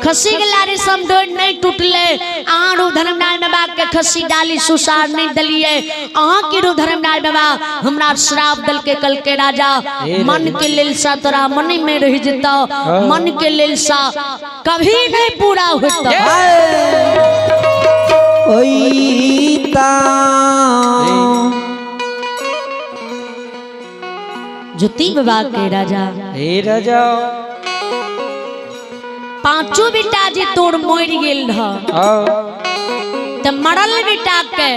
खसी के लारे समडोर नहीं टूटले, आरू धर्मलाल बाबा के खसी डाली सुसार नहीं दलिए। अहाँ के रू धर्मलाल बाबा हमरा श्राप दल के कल के राजा मन के लिलसा तोरा मन में रह जेता, मन के लिलसा कभी नहीं पूरा होता। ओईता ज्योति बाबा के राजा हे राजा पांचों बेटा जे तोर मर गेल रह त मरल बेटा के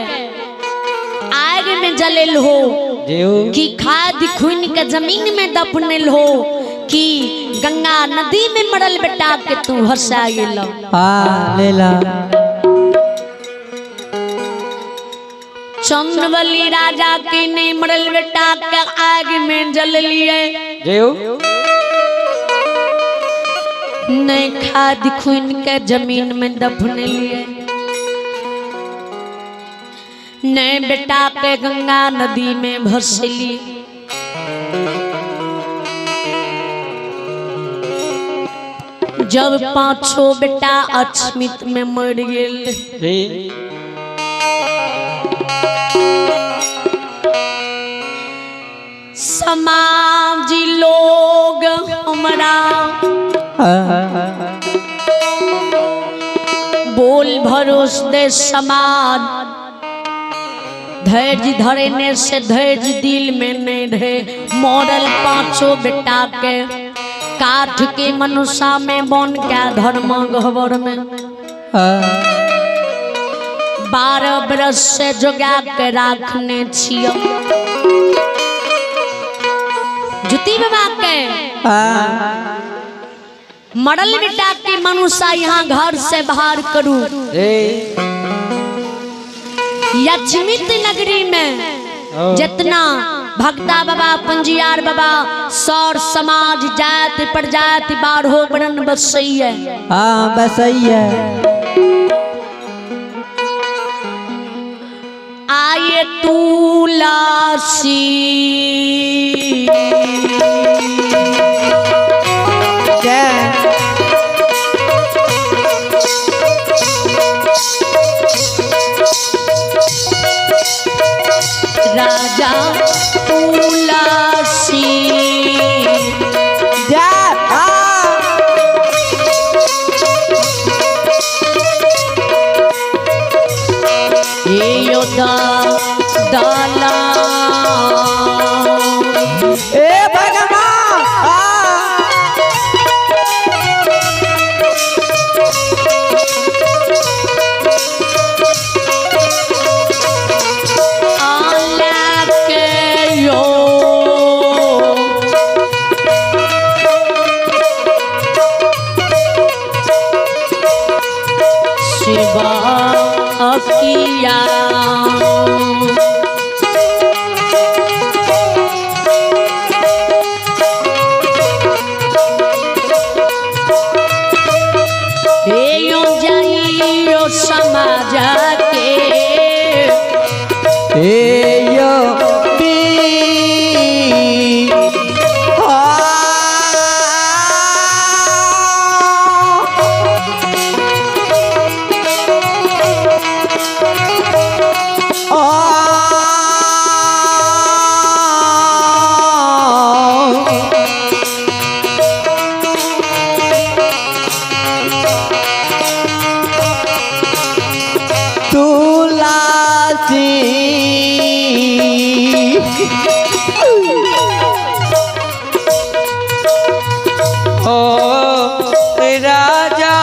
आग में जलेल हो कि खाद खून के जमीन में दफनेल हो कि गंगा नदी में मरल बेटा के तू हंसा गेल। हाँ लेला चंद्रबली राजा के नहीं मरल बेटा के आग में जल लिए, नहीं खाद खून के जमीन में दफन लिए, नहीं बेटा के गंगा नदी में भसली। जब पांचों बेटा अछमित में मर गेल, समाज लोग हमरा उस देश समाज। धैर्य धरने से धैर्य दिल में नहीं रहे। मॉडल पांचों बेटा के काठ के मनुष्य में बन के धर्म गहबर में 12 बरस से जोगा के राखने छियो। जुती बाबा के मरल बेटा के मनुष्य यहाँ घर से बाहर करू। लक्ष्मित नगरी में जितना भक्ता बाबा पंजियार बाबा सौर समाज जाति प्रजाति बारहो वर्ण बसैया। हाँ बसैया। आए तुलसी राजा तुलसी योदा दाला ए भगवान। आला के यो शिवा अकिया। यो जाइयो समाज के यो तुलसी ओ राजा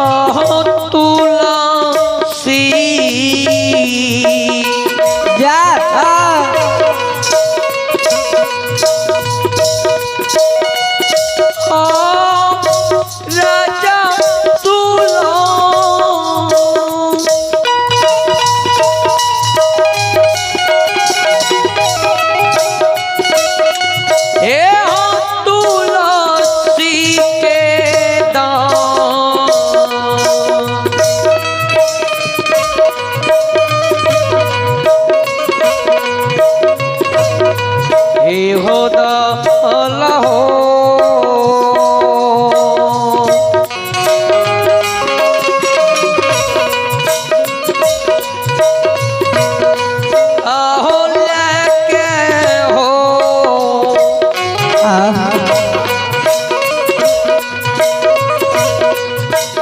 ओ तुलसी जा ओ राजा तुलसी हे हो तुलसी के दान हे हो दल हो आहो लेके हो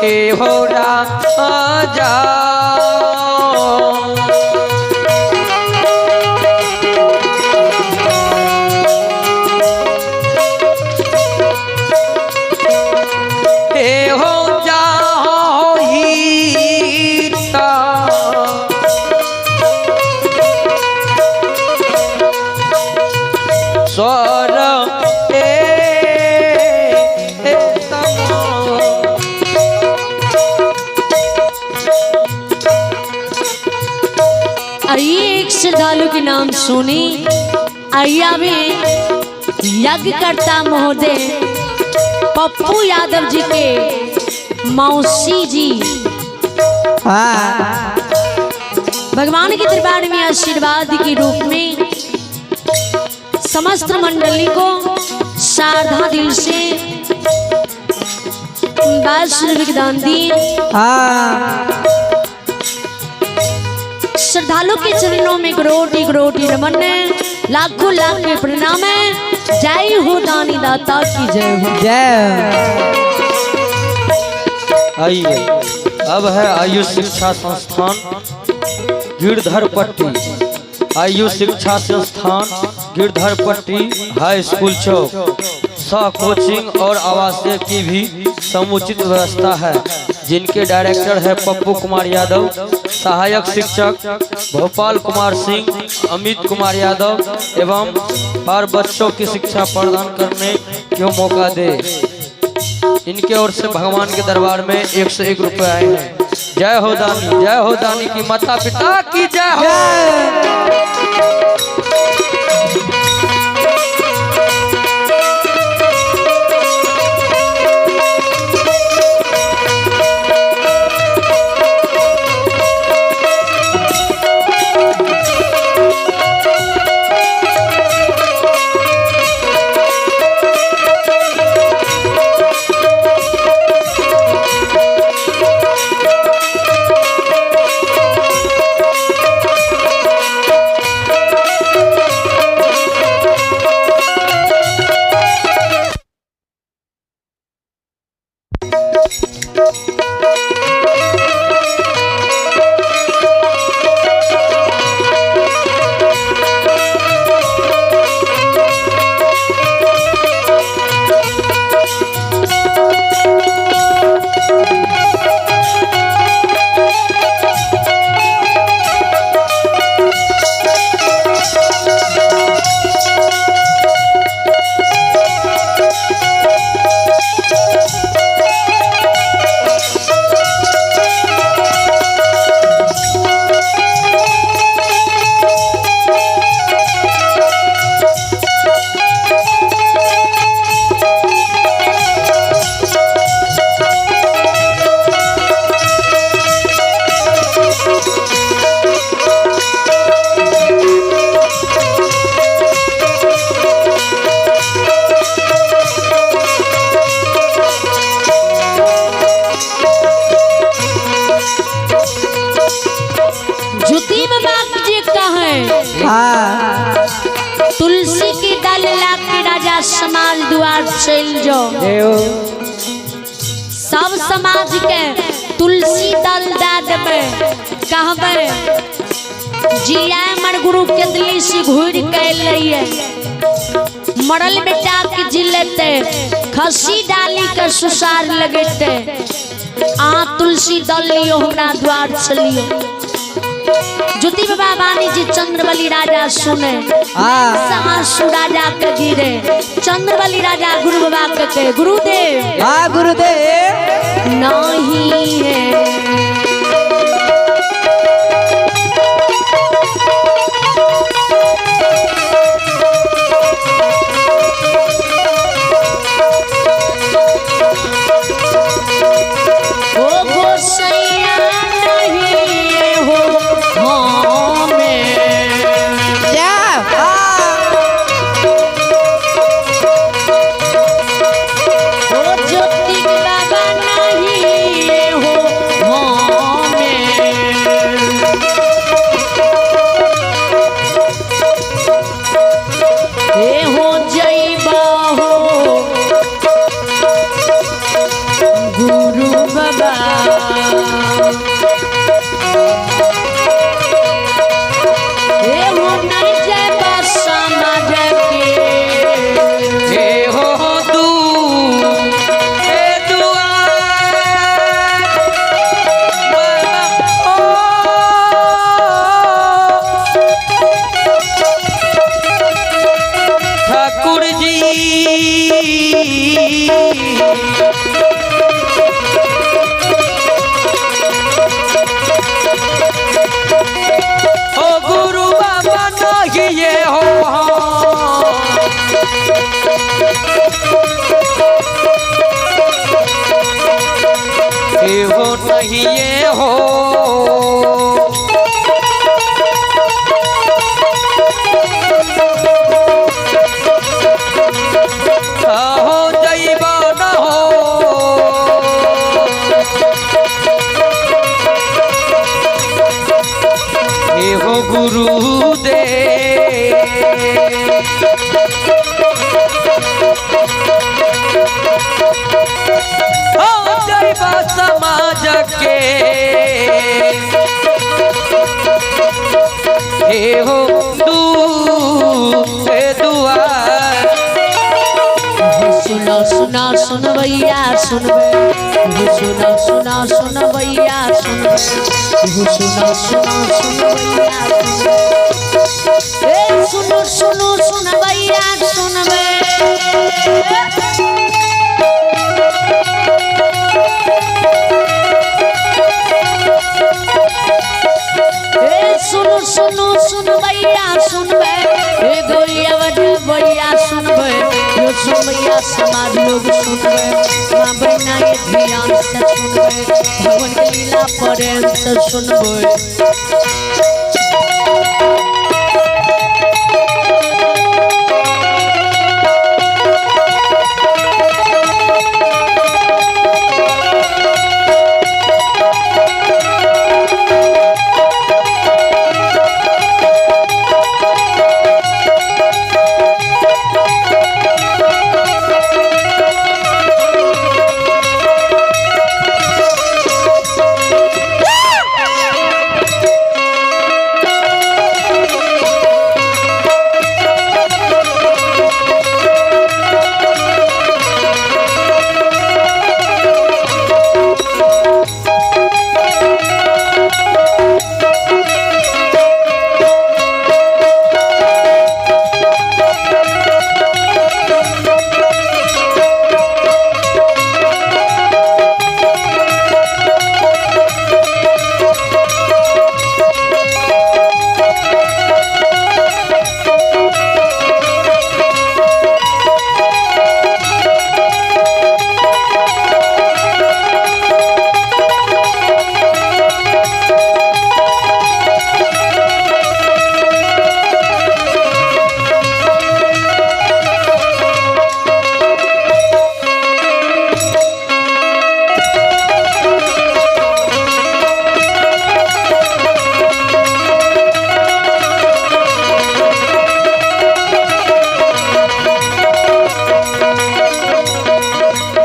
हे हो राजा हे हो जाओ ता स्वर ए तमो। आइए एक श्रद्धालु के नाम सुनी। आइया भी यज्ञकर्ता महोदय पप्पू यादव जी के मौसी जी भगवान के दरबार में आशीर्वाद के रूप में समस्त मंडली को श्रद्धा दिल से 22 रुपये दान दिए। श्रद्धालु के चरणों में करोटी करोटी नमन। लाखों लाख में प्रणाम है। जय हो दानी दाता की जय हो। जय। आइए अब है आयुष शिक्षा संस्थान गिरधरपट्टी। आयुष शिक्षा संस्थान गिरधरपट्टी हाई स्कूल चौक सह कोचिंग और आवासीय की भी समुचित व्यवस्था है, जिनके डायरेक्टर है पप्पू कुमार यादव, सहायक शिक्षक भोपाल कुमार सिंह, अमित कुमार यादव एवं हर बच्चों की शिक्षा प्रदान करने को मौका दे। इनके ओर से भगवान के दरबार में 101 रुपए आए हैं। जय हो दानी, जय हो दानी की माता पिता की जय हो। ज्योति बाबा जी का है हाँ। तुलसी की डल ला के राजा समाल द्वार चल जाओ। जय हो। सब समाज के तुलसी दल दे देबै, कहबै जिया मर गुरु के दिल्ली से घूर के अयलैये, मरल बेटा के जिलेते खसी डाली के सुसार लगेते, आ तुलसी दल लियो हमरा द्वार चलियो। ज्योति बाबा वाणी जी चंद्रबली राजा सुने, हाँ। सहासु राजा के गिरे, चंद्रबली राजा गुरु बाबा के कहे, गुरुदेव हाँ गुरुदेव। नहीं है ओ गोसैया नहीं हो हमें। जय। हाँ। ओ ज्योति बाबा नहीं हो हमें। हे हो जइबा हो गुरु बाबा, हे हो नहीं जइबा समाज के। हे हो तू हे दुआ ओ ठाकुर जी ओ गुरु बाबा नहीं ये हो ये हो नहीं ये हो। हो जइबा न हो हे हो गुरुदेव। के हे हो दू हे दुआर। सुनो सुनो सुनबैया सुनबै, सुनो सुनो सुनबैया सुनबै, सुनो सुनो सुनबैया सुनबै, ए सुनो सुनो सुनबैया सुनबै। ए सुनो सुनो सुनबैया सुनबै, ए गोइया बजबैया सुनबै, यो सुनबैया समाज लोग सुनबै, माँ बहिना ये ध्यान से सुनबै, भगवान के लीला प्रेम से सुनबै।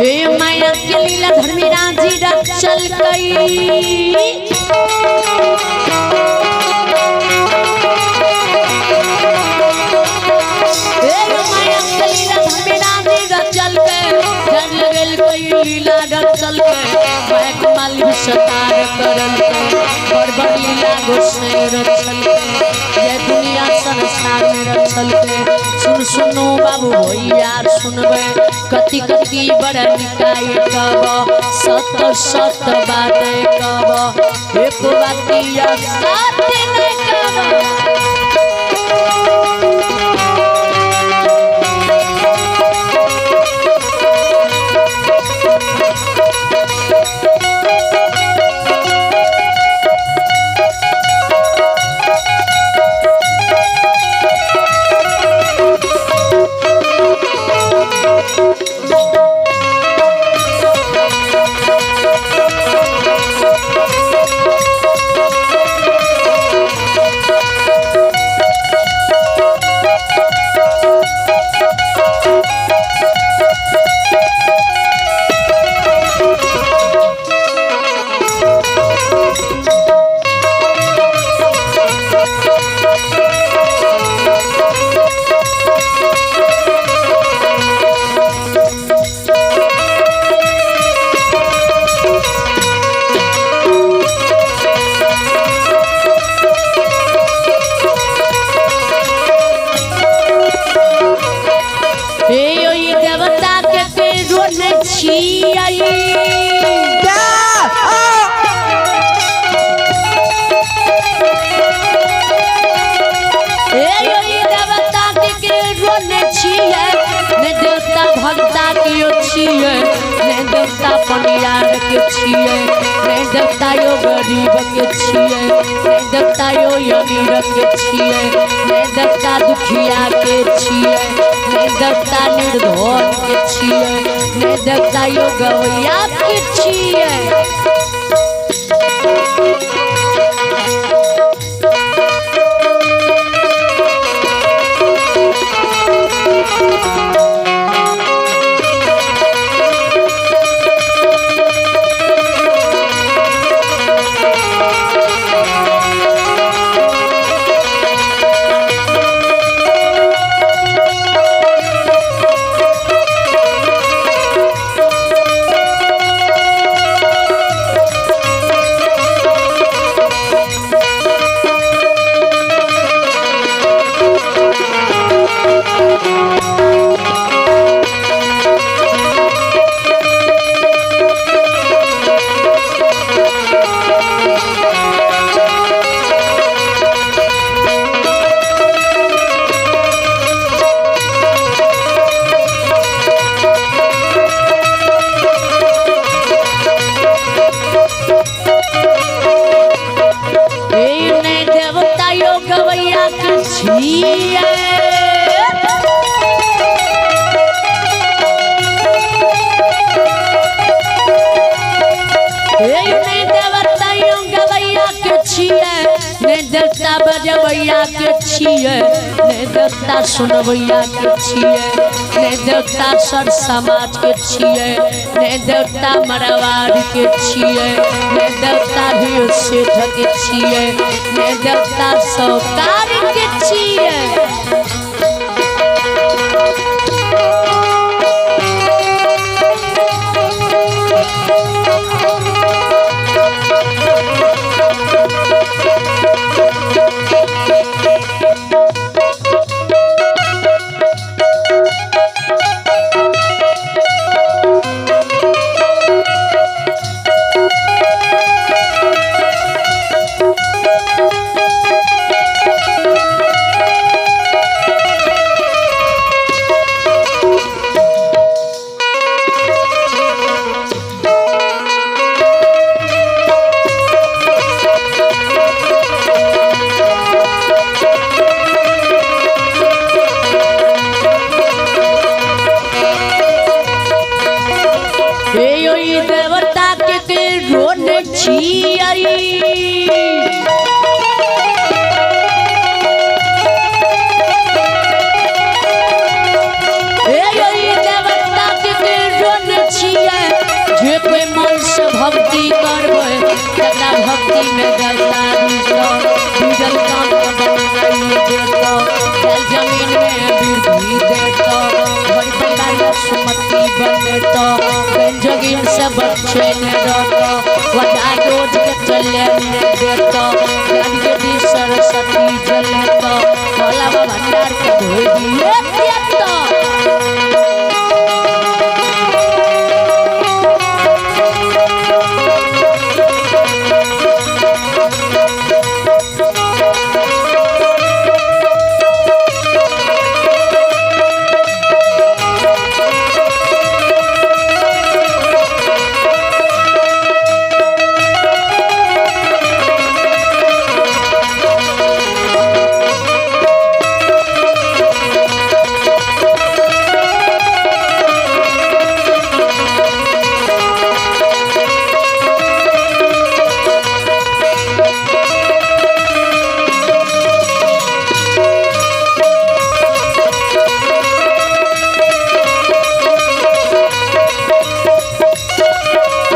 हे माया के लीला धर्मी राजी रचल कई, हे माया के लीला धर्मी राजी रचल के, जग लगल कई लीला रचल के, मैं मालिक सतार करल के, बड़ बड़ लीला गोसाई रचल के, ये दुनिया संसार में रचल के। सुन सुनो बाबू भैया सुनबै, कति कति बड़ निकाय कब, सत सत बात कब, एक बातिया सात नहीं कब। हे ओई देवता के पेरो ने छियै, हे ओई देवता के केरो ने छियै, ने देवता भक्ता के छियै, ने देवता पनियार के छियै, ने देवता यो गरीब के छियै, ने देवता यो अमीर के छियै, ने देवता दुखिया के छियै, ने देवता निर्धन के छियै, ने देवता यो गवैया के छियै। छियै, ने देवता बजबैया के छियै, ने देवता सुनबैया के छियै, ने देवता सर समाज के छियै, ने देवता मरवाड़ के छियै, ने देवता भी सेठ के छियै, ने देवता साहूकार के छियै। हे ओई देवता के रोन छियै, हे ओई देवता के रोन छियै, जे कोई मन से भक्ति करबै तकरा भक्ति में देवता रुजतौ, डूबल काम के बनाई देतौ, जल जमीन में वृद्धि देतौ, घर परिवार में सुमति बनेतौ, जोगिन से बच्चे ने रहतो, वटा रोज के चले ने देतो, ज्ञान यदि सरस्वती जलेतो, भोला बाबा भंडार के धोई दिए देतो।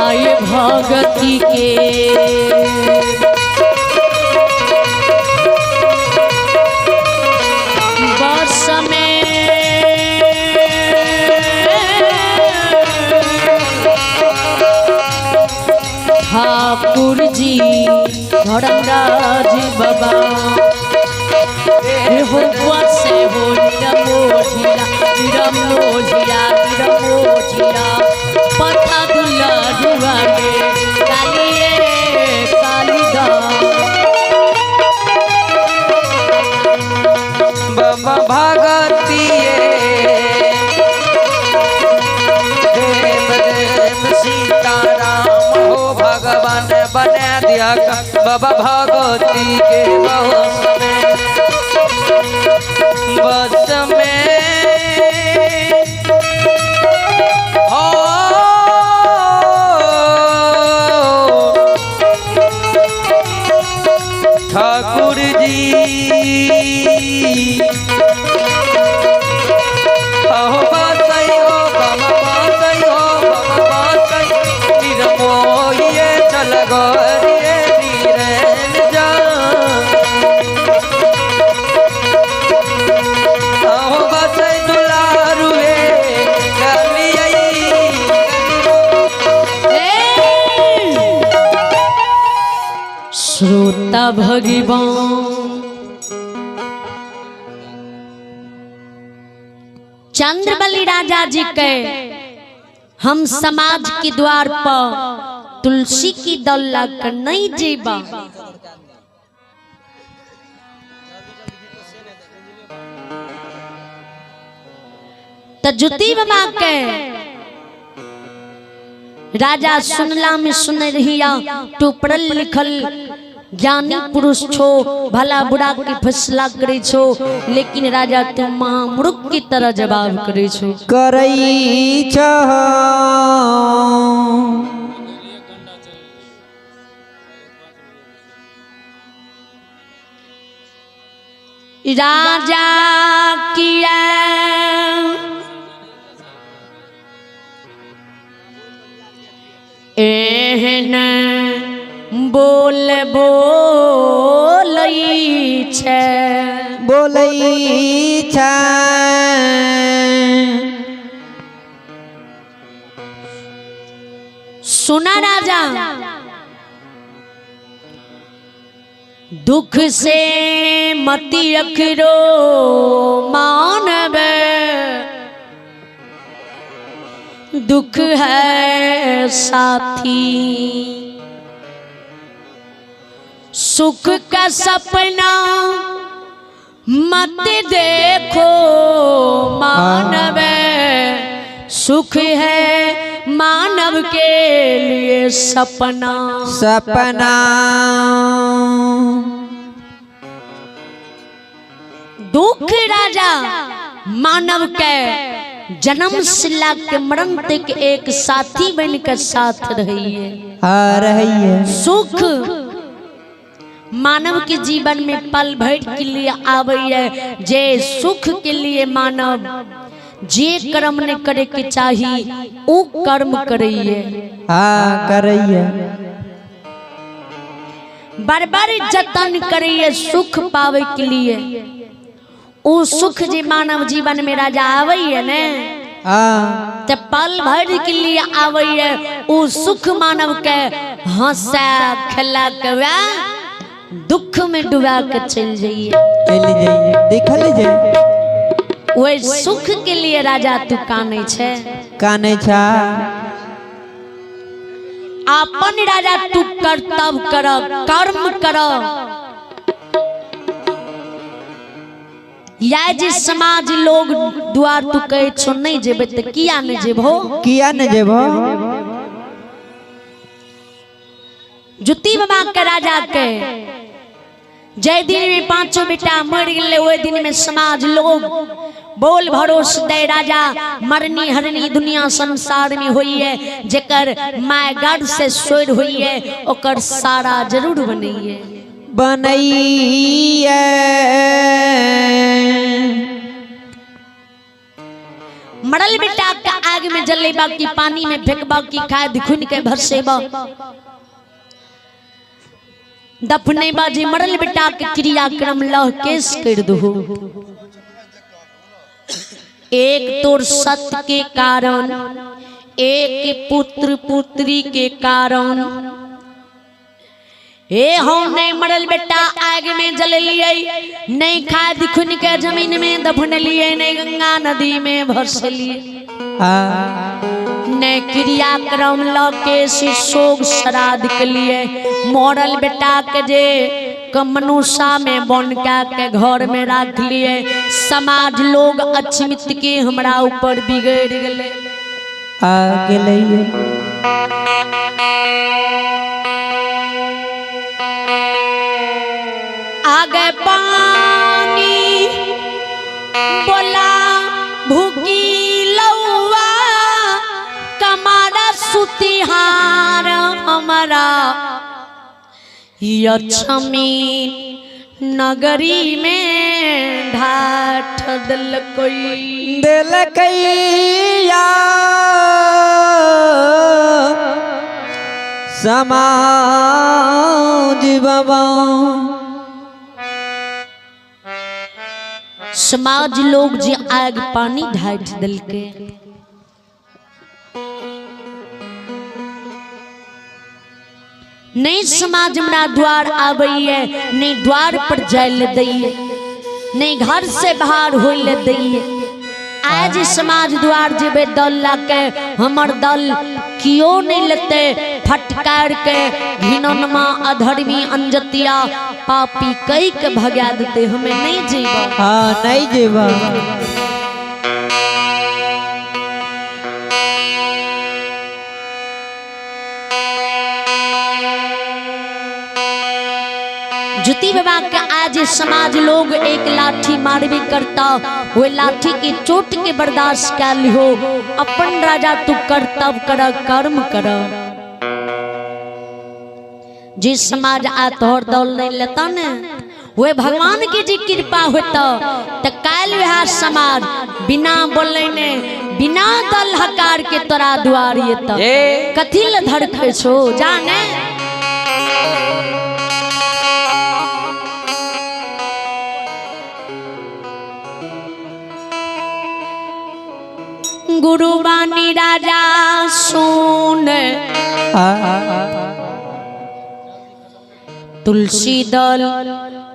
आए भगती के बस में ठाकुर जी धर्मराज बाबा हे हो से हो निरमोझिया निरमोझिया निरमोझिया पथा दुल्ला के कालिए कालिदास। बाबा भगतिये देव देव सीताराम हो भगवान बना दिया बाबा भगवती के बस में, बस में हो ठाकुर जी अहो बसई हो बाबा बसई हो बाबा बसई निरमोहिए चल गोरिए नीरन जा अहो बसई दुलारुए गलियई। श्रोता भगवान चंद्रबली राजा जी के हम समाज के द्वार पर तुलसी की दल लाकर नहीं जेबा। तो जुती बाबा के राजा सुनला में सुन रहिया तो पढ़ल लिखल ज्ञानी पुरुष छो, भला बुरा के फैसला करे छो, लेकिन राजा तुम महामूर्ख की तरह जवाब करे छो। करई छह राजा किया एहन बोल बोलै छै। बोलै छै। सुना राजा, दुख से मति अखरो मानव, दुख है साथी, सुख का सपना मत देखो मानव, सुख है मानव के लिए सपना। सपना। दुख राजा मानव के जन्म से लाके मरण तक एक साथी बन के साथ रही है। आ रही है। सुख मानव के जीवन में पल भर के लिए आवे है, जे सुख के लिए मानव जे कर्म ने करे के चाही उ कर्म करैये। हाँ करैये। बार बार जतन करैये सुख पावे के लिए। उ सुख जे मानव जीवन में राजा आवे है ने, हाँ ते पल भर के लिए आवे है, उ सुख मानव के हंसा खेला के वह दुख में डुबा के चल जाइए। चल जाइए, देखल जाइए। वही सुख के लिए राजा तू कानै छे। कानै छा। अपन राजा तू कर्तव्य कर, कर्म कर। या जे समाज लोग द्वार तू कहे छो नहीं जेबे त किया नहीं जेबो? किया नहीं जेबो? जुती बाबा के राजा के जय दिन में पांचों बेटा मर गए, वही दिन में समाज लोग बोल भरोस दे राजा मरनी हरनी दुनिया संसार में हुई है, जेकर my गढ़ से सोर हुई है ओकर सारा जरूर बनैये। बनैये। मरल बेटा के आग में जलेबा की पानी में फेंकबा की खाद खुन के भरसेबा दफने बाजी मरल बेटा के क्रियाक्रम लह केस कर दो। एक तोर सत्य के कारण, एक पुत्र पुत्री के कारण हे हम नहीं मरल बेटा आग में जल लिए, नहीं खाद खुन के जमीन में दफन लिए, नहीं गंगा नदी में भस लिए, नहीं क्रियाक्रम ल के शोक श्राद्ध के लिए मरल बेटा के जे मनुषा में बन के घर में राख लिए, समाज लोग अछमित के हमरा ऊपर बिगड़ गए। आ गेलै। आगे पानी बोला भूकी लौआ कमारा सुतिहार हमारा यक्षमी नगरी में ढाठ दिल कोई दिलकैया समाज बाबा। समाज लोग जे आग पानी ढाठ दिलके। नहीं समाज हमरा द्वार आबैये, नहीं द्वार पर जाय ले दैये, नहीं घर से बाहर होय ले दैये। आज समाज द्वार जेबे दल लाके हमर दल कियो नहीं लेते, फटकार के घिनौनमा अधर्मी अंजतिया पापी कई के भगा देते, हमें नहीं जेबा। हाँ नहीं जेबा। जुती बाबा के आज समाज लोग एक लाठी मारबे करता, वो लाठी की चोट के बर्दाश्त कर लिहो। अपन राजा तू कर्तव्य कर, कर्म कर। जिस समाज आ तोहर दल नहीं लेता ने, वे भगवान के जी कृपा होता त काल्हि वएह समाज बिना बोलने बिना दल हकार के तोरा द्वार एतऽ। ए। कथी ल धड़कै छो जाने। गुरु बानी राजा सुन तुलसी दल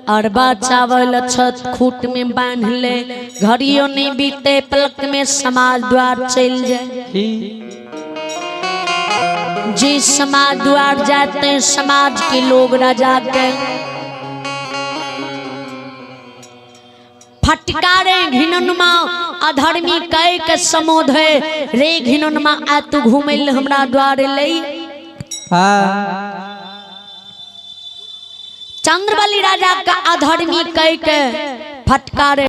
अरबा चावल छत खूट में बांध ले, घड़ियों नहीं बीते पलक में समाज द्वार चल जाए। जी समाज द्वार जाते हैं समाज के लोग राजा के फटकारे घिननमा अधर्मी कह के समोध है रे घिननमा आ तू घूमे ले हमरा द्वार लई। चंद्रबली राजा का अधर्मी कह के फटकारे।